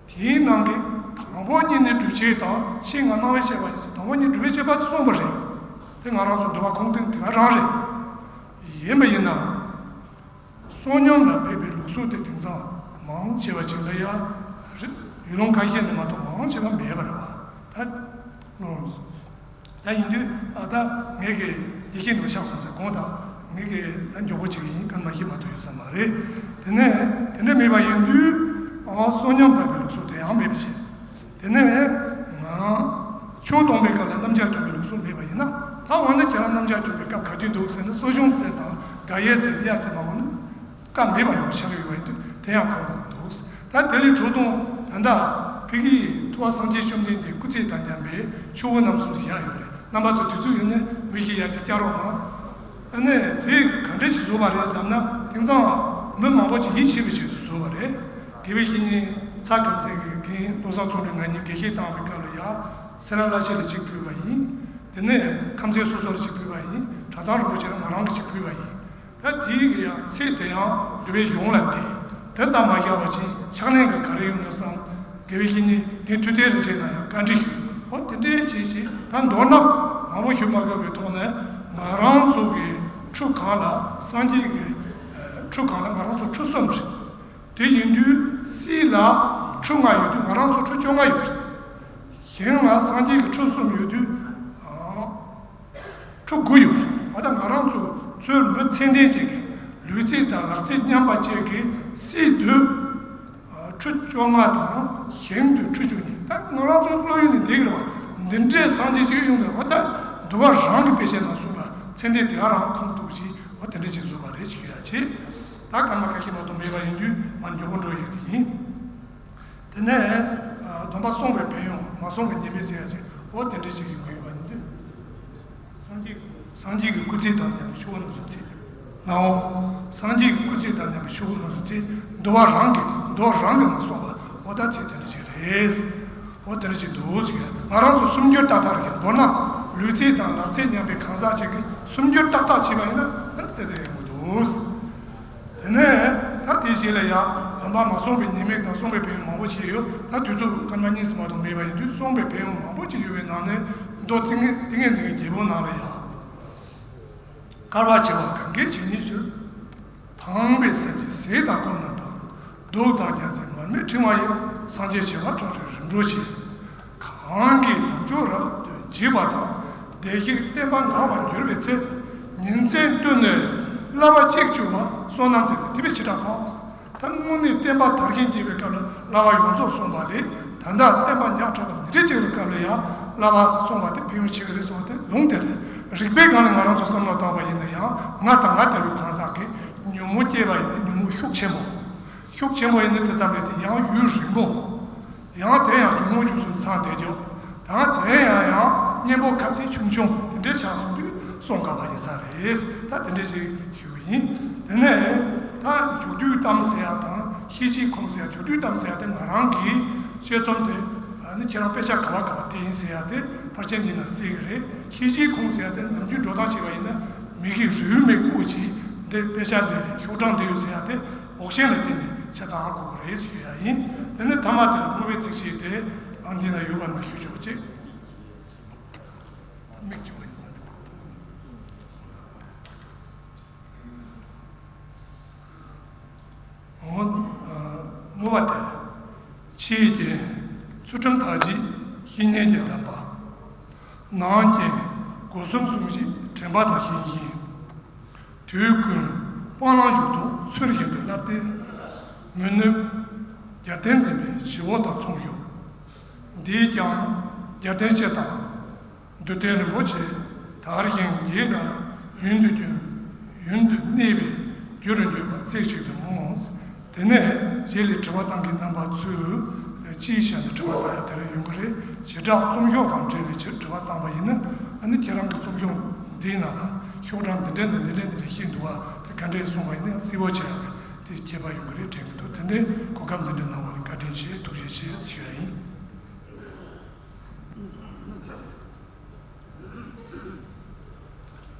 དེའི་ནང་གི་དང་པོ་གཉིས་ནི་སྒྲུབ་བྱེད་དང་ཕྱིས་ང་གནང་བའི་བྱེད་པ་ཡིན་ཟེར་དང་པོ་གཉིས་སྒྲུབ་པའི་བྱེད་པ་དེ་གསུངས་པ་རེད། དེ་ང་རང་ཚོ་འདུལ་བ་ཁུངས་ལྡན་དེ་ག་རང་རེད། ཡིན་པ་ཡིན་ན། བསོད་སྙོམས་ལ་ཕེབས་པའི་ལུགས་སྲོལ་དེ་དེང་སང་མང་ཆེ་བ་ཅིག་ལ་ཡ། རི་ཡུལ་ལུང་ཁ་ཤས་ནས་མ་གཏོགས་མང་ཆེ་བ་མེད་པ་རེད་བ། ད་ལོ། ད་ཡིན་དུས་ཨ་ད་ངས་ཀྱི་ཡེ་ཤེས་འདུག་ཆགས་སོང་ཟེར་དགོངས་དག་ངས་ཀྱི་ད་མགྱོགས་པོ་ཅིག་ཡིན་གང་མ་ཤེས་མ་གཏོགས་ཡོད་ས་མ་རེད། དེ་ནས་དེ་འདྲ་མེད་པ་ཡིན་དུས་ཨ་བསོད་སྙོམས་ཕེབས་པའི་ལུགས་སྲོལ་དེ་ཡང་མེད་པ་བྱས། དེ་ནས་ང་ཆོས་སྟོན་པའི་སྐབས་ལ་སྣམ་སྦྱར་གྱོན་པའི་ལུགས་སྲོལ་མེད་པ་ཡིན་ན་ད་འོ་ན་ཁྱེད་རང་སྣམ་སྦྱར་གྱོན་པའི་སྐབས་ག་དུས་འདུག་ཟེར་ན་གསོ་སྦྱོང་ཚེ་དང་དགག་དབྱེ་ཚེ་དབྱར་ཚེ་མ་འོ་ན་སྐབས་མེད་པ་ལུགས་ཆགས་ཡོད་པ་ཡིན་དུས་དེ་ཡང་གོང་དགོས་འདུག་ད་དེ་ལས་གྲོལ་དང་ད་ལྟ་ཕ་གིའི་ཐུབ་པ་སངས་རྒྱས་བཅོམ་ལྡན་འདས་སྐུ་ཚེ་དང་མཉམ་པའི་ཆོས་སྐུ་རྣམ་གསུམ་ཞིག་ཡང་ཡོད་རེད། རྣམ་པ་ཚོ་དུས་ཚོད་ཡོད་ན་མི་ཞིག་ཡར་གཅིག་བསྐྱར་རོགས་གནང་། ཨ་ནི་དེ་ག་འདྲ་ཞིག་བཟོས་པ་རེད་ལབ་ན་དེང་སང་མི་མང་པོ་ཅིག་ཡིད་ཆེས་པའི་ཆེད་དུ་བཟོས་པ་རེད། དགེ་བའི་བཤེས་གཉེན་ཚ་གམ་ཚན་གྱི་རྒན་བློ་བཟང་ཚོགས་གྲུབ་ང་གཉིས་དགེ་བཤེས་བཏང་བའི་སྐབས་ལ་ཡ་སེ་ར་བླ་ཆེན་ལ་གཅིག་ཕུལ་བ་ཡིན། དེ་ནས་ཁམས་ཚན་སོ་སོ་ལ་གཅིག་ཕུལ་བ་ཡིན། གྲྭ་ཚང་རིན་པོ་ཆེ་ལ་ང་རང་གིས་གཅིག་ཕུལ་བ་ཡིན། ད་དེའི་ཡང་ཚེ་དེ་ཡང་འདུལ་བའི་གཞུང་ལ་བལྟས། དེ་ཙམ་མ་བཞག་པ་ཅིག་ཕྱག་ལེན་གྱི་ག་རེ་ཡོང་ན་བསམ། དགེ་བའི་བཤེས་གཉེན་དེ་མཐུ་གཏད་ལ་བྱས་ན་ཡང་བཀའ་འདྲི་ཞུས། འོ་དེ་འདྲའི་བྱས་བྱས་ད་མདོར་ན་མང་པོ་ཞུ་མ་དགོས་པའི་ཐོག་ནས་ང་རང་ཚོ་གི་ཁྲུས་ཁང་ལ་སངས་རྒྱས་ཀྱི་ཁྲུས་ཁང་ལ་ང་རང་ཚོ་ཁྲུས་གསུམ་རེད། དེ་ཡིན་དུས་སྲིད་ལ་ཁྲུས་ལྔ་ཡོད་དུས་ང་རང་ཚོ་ཁྲུས་བཅོ་ལྔ་ཡོད་རེད། ཞིང་ལ་སངས་རྒྱས་ཀྱི་ཁྲུས་གསུམ་ཡོད་དུས། ཁྲུས་དགུ་ཡོད། ཨ་ད་ང་རང་ཚོ་ཚོའི་མི་ཚད་ལྡན་ཅིག་གི་ལུས་ཚད་དང་ལག་ཚད་མཉམ་པ་ཅིག་གི་སྲིད་དུ་ཁྲུས་བཅོ་ལྔ་དང་ཞིང་དུ་ཁྲུས་བཅུ་གཉིས། ད་ང་རང་ཚོ་བློ་ཡུལ་ནས་འདི་གི་རེད་བ། འདི་འདྲའི་སངས་རྒྱས་ཅིག་ཡོང་དུས་ཨ་ད་འདུལ་བ་རང་གི་དཔེ་བཤད་ནང་གསུངས་པ་ཚད་ལྡན་དེ་ག་རང་ཁུངས་གཏུགས་ཤིག་ཨ་དེ་འདྲ་ཅིག་བཟོས་པ་རེད་ཞུ་ཡ་ཆེ། ད་སྐར་མ་ཁ་ཤས་མ་གཏོགས་མེད་པ་ཡིན་དུས་ང་མགྱོགས་པོ་འགྲོ་ཡོད་ཀྱི་ཡིན། དེ་ནས་སྡོམ་པ་སྲུང་བའི་ཕན་ཡོན་མ་སྲུང་བའི་ཉེས་དམིགས་ཟེར་ཡ་ཅིག་འོ་དེ་འདྲ་ཅིག་ཡོང་གི་ཡོད་པ་ཡིན་དུས། སངས་རྒྱས་ཀྱི་ སངས་རྒྱས་ཀྱི་སྐུ་ཚེ་དང་མཉམ་པའི་ཆོས་སྐུ་རྣམ་གསུམ་ཚེ། ནའོ། སངས་རྒྱས་ཀྱི་སྐུ་ཚེ་དང་མཉམ་པའི་ཆོས་སྐུ་རྣམ་གསུམ་ཚེ། འདུལ་བ་རང་གི་འདུལ་བ་རང་གི་ནང་གསུངས་པ་འོ་ད་ཚེ་དེ་འདྲ་ཞིག་རེད། འོ་དེ་འདྲ་ཞིག་འདུག་ཟེར། ང་རང་ཚོ་སུམ་འགྱུར་ཏག་ཏག་རེད། མདོར་ན་ལུས་ཚེ་དང་ལག་ཚེ་མཉམ་པའི་གང་ཟག་ཅིག་གིས་སུམ་འགྱུར་ཏག་ཏག་བྱས་པ་ཡིན་ན་ཨ་ནི་དེ་དེ་ཡོང་གི་འདུག་དེ་ནས་ད་དེའི་རྗེས་ལ་ཡང་ནང་པ་མ་གསུངས་པའི་ཉེས་དམིགས་དང་གསུངས་པའི་ཕན་ཡོན་མང་པོ་ཞིག་ཡོད། ད་དུས་ཚོད་སྐར་མ་གཉིས་སུ་མ་གཏོགས་མེད་པ་ཡིན་དུས་གསུངས་པའི་ཕན་ཡོན་མང་པོ་ཞིག་ཡོད་པའི་ནང་ནས་མདོ་ཏིང་ངེ་འཛིན་གྱི་རྒྱལ་པོ་ནང་ལ་ཡང་། དཀར་བ་བྱེ་བ་གང་གིས་བྱེ་སྙེད་སྤྱོད། དྭངས་པའི་སེམས་ཀྱིས་ཟས་དང་སྐོམ་རྣམས་དང་། གདུགས་དང་རྒྱལ་མཚན་མར་མེ་ཕྲེང་བ་ཡིས། སངས་རྒྱས་བྱེ་བ་ཕྲག་ཁྲིར་རིམ་གྲོ་བྱེད། གང་གིས་དལ་འབྱོར་རབ་ཏུ་འཇིག་པ་དང་། བདེ་གཤེགས་བསྟན་པ་འགག་པར་འགྱུར་བའི་ཚེ། ཉིན་མཚན་བསྟུན་ནས་བསླབ་པ་གཅིག་བཅུ་པ། བསོད་ནམས་དེ་ནི་ཐེག་པའི་བྱེ་བྲག་གོ། ད་དངོས་གནས་བསྟན་པ་དར་ཞིང་རྒྱས་པའི་སྐབས་ལ་བསླབ་པ་ཡོངས་རྫོགས་གསུངས་པ་ལས། ད་ལྟ་བསྟན་པ་ཉག་ཕྲ་བ་འདི་འདྲའི་ཅིག་ལ་སྐབས་ལ་ཡང་བསླབ་པ་གསུངས་པ་དེ་ཕན་ཡོན་ཆེ་གི་རེད་གསུངས་པ་དེ་ལུང་དེ་རེད། རིགས་པའི་སྒང་ནས་ང་རང་ཚོ་བསམ་བློ་བཏང་པ་ཡིན་ན་ཡང་ང་དང་ང་ལྟ་བུའི་གང་ཟག་གིས་ཉོན་མོངས་སྐྱེས་པ་ཡིན་ན་ཉོན་མོངས་ཤུགས་ཆེན་པོ། ཤུགས་ཆེན་པོ་ཡིན་ན་དེ་ཙམ་རེད་དེ་ཡང་ཡུན་རིང་པོ། ཡང་དེ་ཡང་འབྱུང་རྔུབ་ཆུ་སོགས་ཚང་བསྡད་རྒྱུ། དང་དེ་ཡང་ཡང་གཉེན་པོ་ཁ་གཏད་ཆུང་ཆུང་དེ་འདྲའི་ཆགས་སོང་དུས་སྲུང་དཀའ་བ་ཡིན་ས་རེད། ད་དེ་འདྲའི་ཞིག་ཞུ་གི་ཡིན། དེ་ནས་ད་མཇུག་བསྡུའི་གཏམ་ཟེར་ཡག་དང་ཤེས་བྱའི་ཁུངས་ཟེར་ཡག་མཇུག་བསྡུའི་གཏམ་ཟེར་ཡག་དེ་ང་རང་གིས་དཔྱད་རྩོམ་དེ་ནི་ཁྱེད་རང་དཔེ་ཆ་ག་བ་ག་བ་བལྟས་ཡིན་ཟེར་ཡག་དེ་ཕལ་ཆེར་འདི་ན་གསལ་གི་རེད། ཤེས་བྱའི་ཁུངས་ཟེར་ཡག་དེ་ནམ་རྒྱུན་འགྲོ་སྟངས་བྱས་པ་ཡིན་ན་མི་གིས་རེའུ་མིག་བཀོད་ཀྱིས་འདི་དཔེ་ཆ་འདི་ལས་ཤོག་གྲངས་འདི་ཡོད་ཟེར་ཡག་དེ། འོག་ཤེས་ལ་བརྟེན་ནས་ཆ་ཚང་ཧ་གོ་གི་རེད་ཞུ་ཡ་ཡིན། དེ་ནས་ཐ་མ་དེ་ལ་བསྔོ་བའི་ཚིགས་བཅད་དེ་ཨང་འདི་ན་ཡོད་པ་ན་ཞུ་ཆོག་ཅིག་མིག་ཆུ་བ་ཡིན། བསྔོ་བསྔོ་བ་དེ། ཕྱིའི་རྐྱེན་ཚུལ་ཁྲིམས་དག་བྱེད་བཤེས་གཉེན་གྱི་གདམས་པ། ནང་རྐྱེན་སྒོ་གསུམ་སྲུང་ཞིང་དྲན་པ་དང་བཞིན་ཞིང་། དུས་ཀུན་སྤང་བླང་འཇུག་ལྡོག་ཚུལ་བཞིན་དུ་བསླབ་སྟེ། མི་ནུབ་རྒྱལ་བསྟན་འཛིན་པའི་ཞི་བ་དང་མཚུངས་ཤོག་འདིས་ཀྱང་རྒྱལ་བསྟན་སྤྱི་དང་། འདུལ་བསྟན་རིན་པོ་ཆེ་དར་ཞིང་རྒྱས་ལ་ཡུན་དུ་རྒྱུན་ཡུན་དུ་གནས་པའི་རྒྱུ་རུ་འགྱུར་བ་རྩེ་གཅིག་ཏུ་སྨོན། དེ་ནས་རྗེས་ལ་དྲི་བ་བཏང་མཁན་རྣམ་པ་ཚོས་ཅིའི་ཕྱིར་ན་དྲི་བ་བཏང་ཡ་དེ་རེ་ཡོང་གི་རེད། བྱེ་བྲག་རྩོམ་ཤོག་དང་འབྲེལ་བའི་ཕྱིར་དྲི་བ་བཏང་པ་ཡིན་ན་ཨ་ནི་ཁྱེད་རང་གི་རྩོམ་ཤོག་འདིའི་ནང་ལ་ཤོག་གྲངས་འདི་འདྲས་ནས་འདི་འདྲས་འདི་འདྲས་བཤད་འདུག་བ་དེ་ག་འདྲས་གསུངས་པ་ཡིན་ན་གསལ་པོ་ཆགས་ཡ་དེ་ཁྱད་པར་ཡོང་གི་རེད་དྲན་གི་འདུག་དེ་འདྲས་གོ་སྐབས་འདི་འདྲས་གནང་བ་ལ་བཀའ་དྲིན་ཆེ་ཐུགས་རྗེ་ཆེ་ཞུ་ཡ་ཡིན།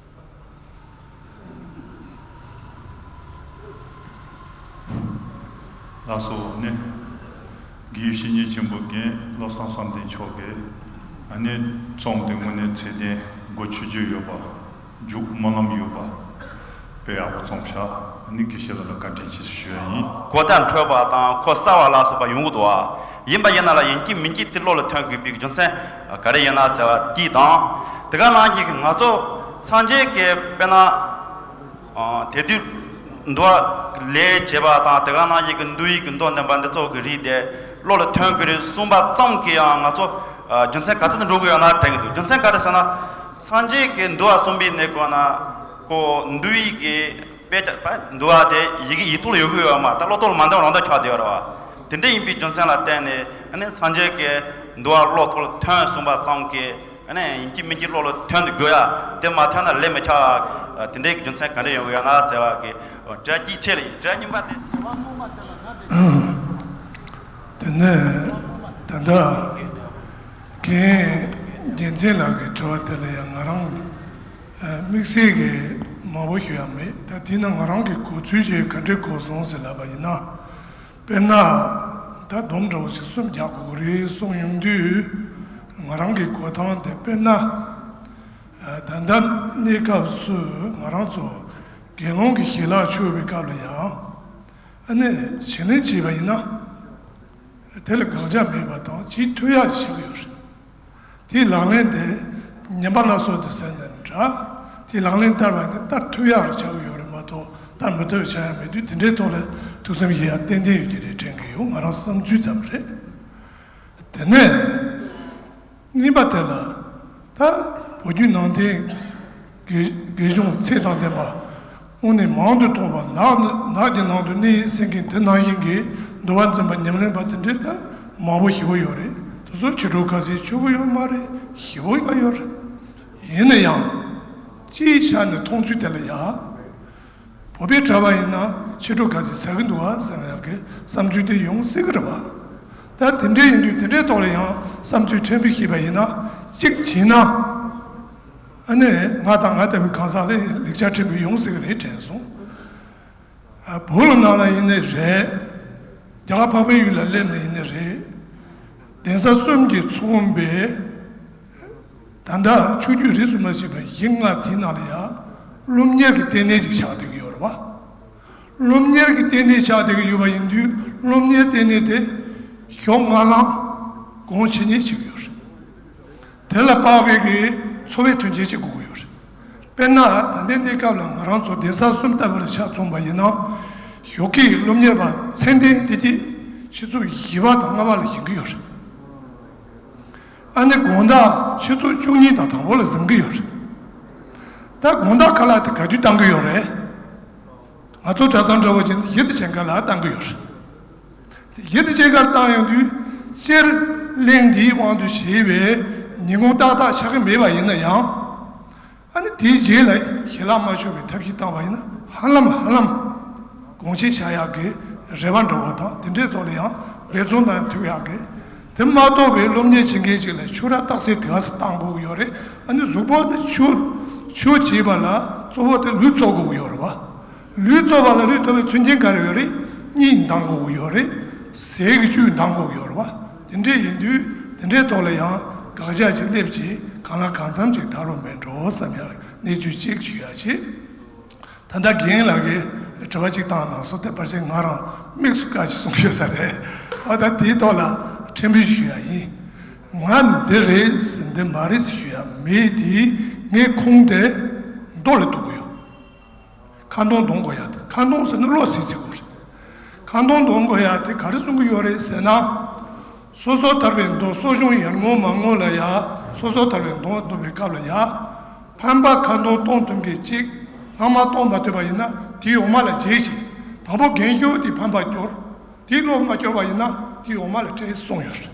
ལགས་སོ་ནི། དགེ་བཤེས་གཉེན་ཆེན་པོ་རྒན་བློ་བཟང་བསམ་གཏན་མཆོག་གིས་ཨ་ནི་རྩོམ་དེ་དངོས་གནས་ཚད་ལྡན་གོ་ཆོད་རྒྱུ་ཡོད་པ་མཇུག་སྨོན་ལམ་ཡོད་པ་དཔེ་ཡག་པོ་རྩོམ་ཤག་ཨ་ནི་དགེ་བཤེས་ལགས་ལ་བཀའ་དྲིན་ཆེ་ཞུ་ཡ་ཡིན། གོ་བརྡ་འཕྲོད་པ་དང་གོ་གསལ་བ་ལ་སོགས་པ་ཡོང་གི་འདུག་ཨ། ཡིན་པ་ཡིན་ན་ལ་ཡིན་གཅིག་མིན་གཅིག་དེ་བློ་ལ་ཐོན་དགོས་པའི་རྒྱུ་མཚན་ག་རེ་ཡིན་ན་ཟེར་བ་དེ་དང་། དེ་ག་ནང་བཞིན་གྱི་ང་ཚོ་སངས་རྒྱས་ཀྱི་དཔེར་ན་དེ་དུས་འདུལ་བ་ལས་བྱེད་པ་དང་དེ་ག་ནང་བཞིན་གྱི་འདུལ་བའི་གི་མདོ་འདོན་པ་འདི་ཚོ་གི་རིགས་དེ་བློ་ལ་ཐོན་གྱི་རེད་གསུངས་པ་ཙམ་གྱིས་ཡང་ང་ཚོ་རྒྱུ་མཚན་ག་ཚོད་དུ་འགྲོ་གི་ཡོད་ན་དྲན་གྱི་འདུག་རྒྱུ་མཚན་ག་རེ་ཟེར་ན་སངས་རྒྱས་ཀྱི་འདུལ་བ་གསུངས་པའི་གནས་སྐབས་ན་ཀོ་འདུལ་བའི་གི་དཔེ་ཆ་པ་འདུལ་བ་དེ་ཡི་གེ་ཡིག་ཐོག་ལ་ཡོད་དགོས་ཡོད་མ་རེད། ད་བློ་ཐོག་ལ་མ་འདོན་རང་འདོན་ཆགས་བསྡད་ཡོད་རེད་བ། དེ་འདྲ་ཡིན་པའི་རྒྱུ་མཚན་ལ་བརྟེན་ནས་ཨ་ནི་སངས་རྒྱས་ཀྱི་འདུལ་བ་བློ་ཐོག་ལ་ཐོན་གསུངས་པ་ཙམ་གྱིས་ཨ་ནི་ཡིན་གཅིག་མིན་གཅིག་བློ་ལ་ཐོན་དུ་དགོས་ཡ་དེ་མ་ཐོན་ན་ལས་མི་ཆགས། དེ་འདྲའི་རྒྱུ་མཚན་ག་འདྲ་ཡོང་གི་ཡོད་ན་ཟེར་བ་གི་གྲས་གཅིག་ཆེད་ལ་ཡིན། གྲས་གཉིས་པ་དེ། དེ་ནས་ད་ལྟ་རྒན་རྒྱལ་མཚན་ལགས་ཀྱི་དྲི་བ་དེ་ལ་ཡང་ང་རང་དམིགས་བསལ་གྱི་མང་པོ་ཞུ་ཡ་མེད། ད་དེས་ན་ང་རང་གི་གོ་ཚུལ་ཞིག་ག་འདྲས་གོ་སོང་ཟེར་ལབ་པ་ཡིན་ན། དཔེར་ན། ད་སྡོམ་འདྲ་བོ་ཞིག་གསུམ་རྒྱག་དགོས་ཀྱི་རེད་གསུངས་ཡོང་དུས། ང་རང་གི་གོ་སྟངས་དེ་དཔེར་ན། ད་ལྟ་གནས་སྐབས་སུ་ང་རང་ཚོ་དགེ་སློང་གི་ཞལ་ལག་མཆོད་པའི་སྐབས་ལ་ཡང་། ཨ་ནི་བྱིན་ལེན་བྱས་པ་ཡིན་ན། དེ་ལ་དགག་བྱ་མེད་པ་དང་བྱེད་ཐུབ་ཡག་ཅིག་ཆགས་ཀྱི་ཡོད་རེད། དེའི་ལག་ལེན་དེ་ཉན་པ་སླར་གསོ་དེ་ཟེར་ནས་འདྲ། དེའི་ལག་ལེན་བསྟར་བ་ནི་བསྟར་ཐུབ་ཡག་རུ་ཆགས་ཀྱི་ཡོད་རེད་མ་གཏོགས་བསྟར་མི་ཐུབ་པ་ཆགས་ཡག་མེད་དུས་དེ་འདྲའི་ཐོག་ལ་ཐུགས་བསམ་བཞེས་ཡག་ཏན་ཏན་ཡོད་ཀྱི་རེད་དྲན་གྱི་ཡོད། ང་རང་བསམ་ཚུལ་ཙམ་རེད། དེ་ནས་གཉིས་པ་དེ་ལ་ད་བོད་བརྒྱུད་ནང་བསྟན་དགེ་དགེ་སྦྱོང་ཚད་དང་ལྡན་པ། དངོས་གནས་མང་དུ་གཏོང་བ་ནགས་ནགས་ཀྱི་ནང་དུ་གནས་ཟེར་མཁན་དེ་ནང་བཞིན་གྱི་འདུལ་བ་འཛིན་པ་ཉམས་ལེན་པ་དེ་འདྲའི་ད་མང་པོ་ཞེ་པོ་ཡོད་རེད། དེ་ཚོ་ཕྱི་དྲོ་ཁ་སའི་ཆོས་གོས་ཡོད་མ་རེད། ཞེ་པོ་ཡོད་རེད། ཡིན་ན་ཡང་ སྤྱིའི་ཆ་ནས་མཐོང་ཚུལ་དེ་ལ་ཡ། བོད་པའི་གྲྭ་པ་ཡིན་ན་ཕྱི་དྲོ་ག་ཚོད་ཟ་གི་འདུག་བ་ཟེར་ཡག་གི་བསམ་ཚུལ་དེ་ཡོང་སྲིད་གི་རེད་བ། ད་དེ་འདྲའི་ཡིན་དུས་དེ་འདྲའི་ཐོག་ལ་ཡང་བསམ་ཚུལ་ཕྲན་བུ་ཞིག་པ་ཡིན་ན། གཅིག་བྱས་ན། ཨ་ནི་ང་དང་ང་ལྟ་བུའི་གང་ཟག་ལ་ལེགས་ཆ་ཕྲན་བུ་ཡོང་སྲིད་གི་རེད་དྲན་སོང་། ཨ། བོད་ནང་ལ་ཡིན་ནའི་རེད། རྒྱ་གར་འཕགས་པའི་ཡུལ་ལ་སླེབས་ནས་ཡིན་ནའི་རེད། གདན་ས་གསུམ་གྱིས་མཚོན་པའི་ད་ལྟ་ཆོས་བརྒྱུད་རིས་སུ་མ་ཆད་པ་བཞི་ལྔ་དེའི་ནང་ལ་ཡང་སློབ་གཉེར་གྱི་ལྟེ་གནས་ཅིག་ཆགས་བསྡད་ཀྱི་ཡོད་རེད་བ། སློབ་གཉེར་གྱི་ལྟེ་གནས་ཆགས་བསྡད་ཀྱི་ཡོད་པ་ཡིན་དུས། སློབ་གཉེར་ལྟེ་གནས་དེ་ཞོགས་སྔ་ལངས་དགོང་ཕྱི་ཉལ་བྱེད་ཀྱི་ཡོད་རེད། དེ་ལ་དཔག་པའི་གི་འཚོ་བའི་དོན་རྐྱེན་ཅིག་དགོས་ཀྱི་ཡོད་རེད། དཔེར་ན་ད་ལྟའི་གནས་སྐབས་ལ་ང་རང་ཚོ་གདན་ས་གསུམ་ལྟ་བུ་ལ་ཆ་མཚོན་པ་ཡིན་ན། ཞོགས་ཀས་སློབ་གཉེར་བ་ཚད་ལྡན་དེ་གྱིས་ཆུ་ཚོད་བཞི་པ་དང་ལྔ་པ་ལ་བཞེངས་ཀྱི་ཡོད་རེད། ཨ་ནི་དགོང་དག་ཆུ་ཚོད་བཅུ་གཉིས་དང་དང་པོ་ལ་གཟིམ་གྱི་ཡོད་རེད། ད་དགོང་དག་ཁ་ལག་དེ་ག་དུས་བཏང་གི་ཡོད་རེད། ང་ཚོ་གྲྭ་ཚང་འདྲ་བོ་ཅིག་ནི་གཞི་དེ་ཅན་ཁ་ལག་བཏང་གི་ཡོད་རེད། གཞི་དེ་ཅན་ཁ་བཏང་ཡོང་དུས་སྤྱིར་གླེང་འདིའི་དབང་དུ་བྱས་པའི་ཉིན་གུང་ཏག་ཏག་ཆགས་ཀྱི་མེད་པ་ཡིན་ན་ཡང་། ཨ་ནི་དེའི་རྗེས་ལ་ཞལ་ལག་མ་མཆོད་པའི་ཐབས་ཤེས་བཏང་བ་ཡིན་ན་ཧ་ལམ་ཧ་ལམ་དགོང་ཕྱི་ཆགས་ཡག་གི་རེ་བ་འདྲ་བོ་དང་དེ་འདྲའི་ཐོག་ལ་ཡང་འབད་བརྩོན་གནང་ཐུབ་ཡག་གི། དེ་མ་གཏོགས་པའི་སློབ་གཉེར་བྱེད་མཁན་ཅིག་ལ་ཆུ་རགས་རྟགས་གསལ་དེ་ག་ཚོད་བཏང་དགོས་ཀྱི་ཡོད་རེད། ཨ་ནི་གཟུགས་པོ་ནི་ཆུ་ཆུ་བྱེད་པ་ལ་གཙོ་བོ་དེ་ལུས་གཙོ་དགོས་ཀྱི་ཡོད་རེད་བ། ལུས་གཙོ་བ་ལ་ལུས་ཐོབ་པའི་མཚོན་རྐྱེན་ག་རེ་ཡོད་རེད། གཉིད་འདང་དགོས་ཀྱི་ཡོད་རེད། ཟས་ཀྱི་བཅུད་འདང་དགོས་ཀྱི་ཡོད་རེད་བ། དེ་འདྲས་ཡིན་དུས་དེ་འདྲའི་ཐོག་ལ་ཡང་དགག་བྱ་ཅིག་སླེབས་ཀྱི་གང་ལ་གང་འཚམ་ཅིག་དག་རུ་མེད་འགྲོ་བསམ་ཡག་གནས་ཚུལ་གཅིག་ཞུ་ཡག་བྱེད། ད་ལྟ་རྒན་ལགས་ཀྱིས་དྲི་བ་གཅིག་བཏང་གནང་སོང་། དེ་ཕལ་ཆེར་ང་རང་དམིགས་སུ་བཀར་ཞིག་གསུངས་ཡོད་ས་རེད། ཨ། ད་དེའི་ཐོག་ལ་ཕྲན་བུ་ཞུ་ཡག་ཡིན། ང་འདི་རེད་འདི་མ་རེད་ཞུ་ཡག་མེད་དེ། ངས་ཁུངས་དེ་མདོ་ལ་གཏུག་གི་ཡོད། ཁ་འདོན་གཏོང་དགོས་ཡག་དེ། ཁ་འདོན་ཟེར་ན་བློ་གཟིགས་ཟེར་དགོས་རེད། ཁ་འདོན་གཏོང་དགོས་ཡག་དེ་ག་རེ་གསུང་གི་ཡོད་རེད་ཟེར་ན། སོ་སོར་ཐར་པའི་མདོ་གསོ་སྦྱོང་ཡར་ངོ་མར་ངོ་ལ་ཡ། སོ་སོར་ཐར་པའི་མདོ་འདོན་པའི་སྐབས་ལ་ཡ། ཕན་པ་ཁ་འདོན་གཏོང་ཐུབ་མཁན་གཅིག་ལྷག་མ་གཏོང་མ་ཐུབ་པ་ཡིན་ན་དེའི་འོག་མ་ལ་བརྗེད་ཅིག། དང་པོ་རྒན་ཤོས་དེ་ཕན་པ་སྐྱོར། དེ་ཀློག་མ་སྐྱོར་བ་ཡིན་ན་དེའི་འོག་མ་ལ་སྤྲད་གསུངས་ཡོད་རེད།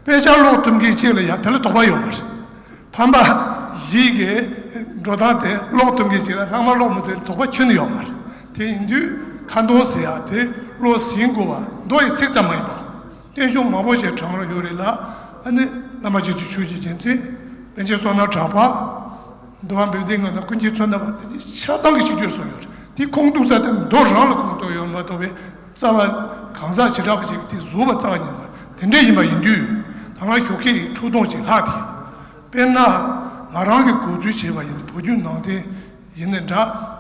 དཔེ་ཆ་ཀློག་ཐུབ་མཁན་གཅིག་ལ་ཡ་དེ་ལ་དོགས་པ་ཡོད་མ་རེད། ཕན་པ་བཞི་གི་འགྲོ་སྟངས་དེ་ཀློག་ཐུབ་མཁན་གཅིག་ལ་ལྷག་མ་ཀློག་མི་ཐུབ་དོགས་པ་ཁྱོན་ནས་ཡོད་མ་རེད། དེ་ཡིན་དུས་ཁ་འདོན་ཟེར་ཡག་དེ་བློ་ཟིན་དགོས་པ་མདོ་ཡི་ཚིག་ཙམ་མ་ཡིན་པ། བསྟན་བཅོས་མང་པོ་ཞིག་དྲངས་ཡོད་རེད་ལ། ཨ་ནི་བླ་མ་རྗེ་བཙུན་ཆོས་ཀྱི་རྒྱལ་མཚན། པཎ་ཆེན་བསོད་ནམས་གྲགས་པ། འདུལ་བ་འབེབས་ལྡན་ངག་དང་ཀུན་མཁྱེན་བཙུན་ནག་པ་དེ་ཆ་ཚང་གི་ཆིག་སྒྱུར་གསུངས་ཡོད་རེད། དེ་ཁུངས་གཏུགས་ས་དེ་མདོ་རང་ལ་ཁུངས་གཏུགས་ཡོད་མ་གཏོགས་པའི་རྩ་བ་གང་ཟག་བྱེ་བྲག་པ་ཞིག་གིས་དེ་བཟོས་པ་རྩ་བ་ཉིད་མ་རེད། དེ་འདྲ་ཡིན་པ་ཡིན་དུས་ད་ང་ཞོགས་ཀས་འཁྲུག་སྡོམ་ཞིག་ལྷག་དེ། དཔེར་ན་ང་རང་གིས་གོ་ཚུལ་བྱས་པ་ཡིན་ན་བོད་བརྒྱུད་ནང་བསྟན་ཡིན་ནའི་འདྲ།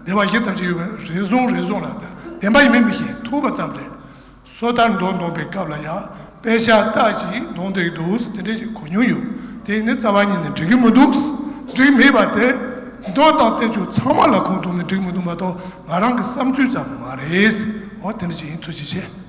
སྡེ་པ་བཞི་ཐམས་ཅད་ཡོད་པའི་རེ་ཟུང་རེ་ཟུང་ལ་བདེན་པ་ཡིན་མིན་མི་ཤེས། ཐུག་པ་ཙམ་རེད། སོ་ཐར་མདོ་འདོན་པའི་སྐབས་ལ་ཡང་དཔེ་ཆ་ལྟ་ཞིག་འདོན་བསྡད་འདུག་ཟེར་དེ་འདྲ་ཞིག་གོ་མྱོང་ཡོད། དེ་ཡིན་ན་རྩ་བ་ཉིད་ནས་འགྲིག་གི་མི་འདུག། འགྲིག་མེད་པ་དེ་མདོ་དང་བསྟན་བཅོས་ཚང་མ་ལ་ཁུངས་གཏུགས་ནས་འགྲིག་མི་འདུག་མ་གཏོགས་ང་རང་གི་བསམ་ཚུལ་ཙམ་མ་རེད། འོ་དེ་འདྲ་ཞིག་ཡིན། ཐུགས་རྗེ་ཆེ།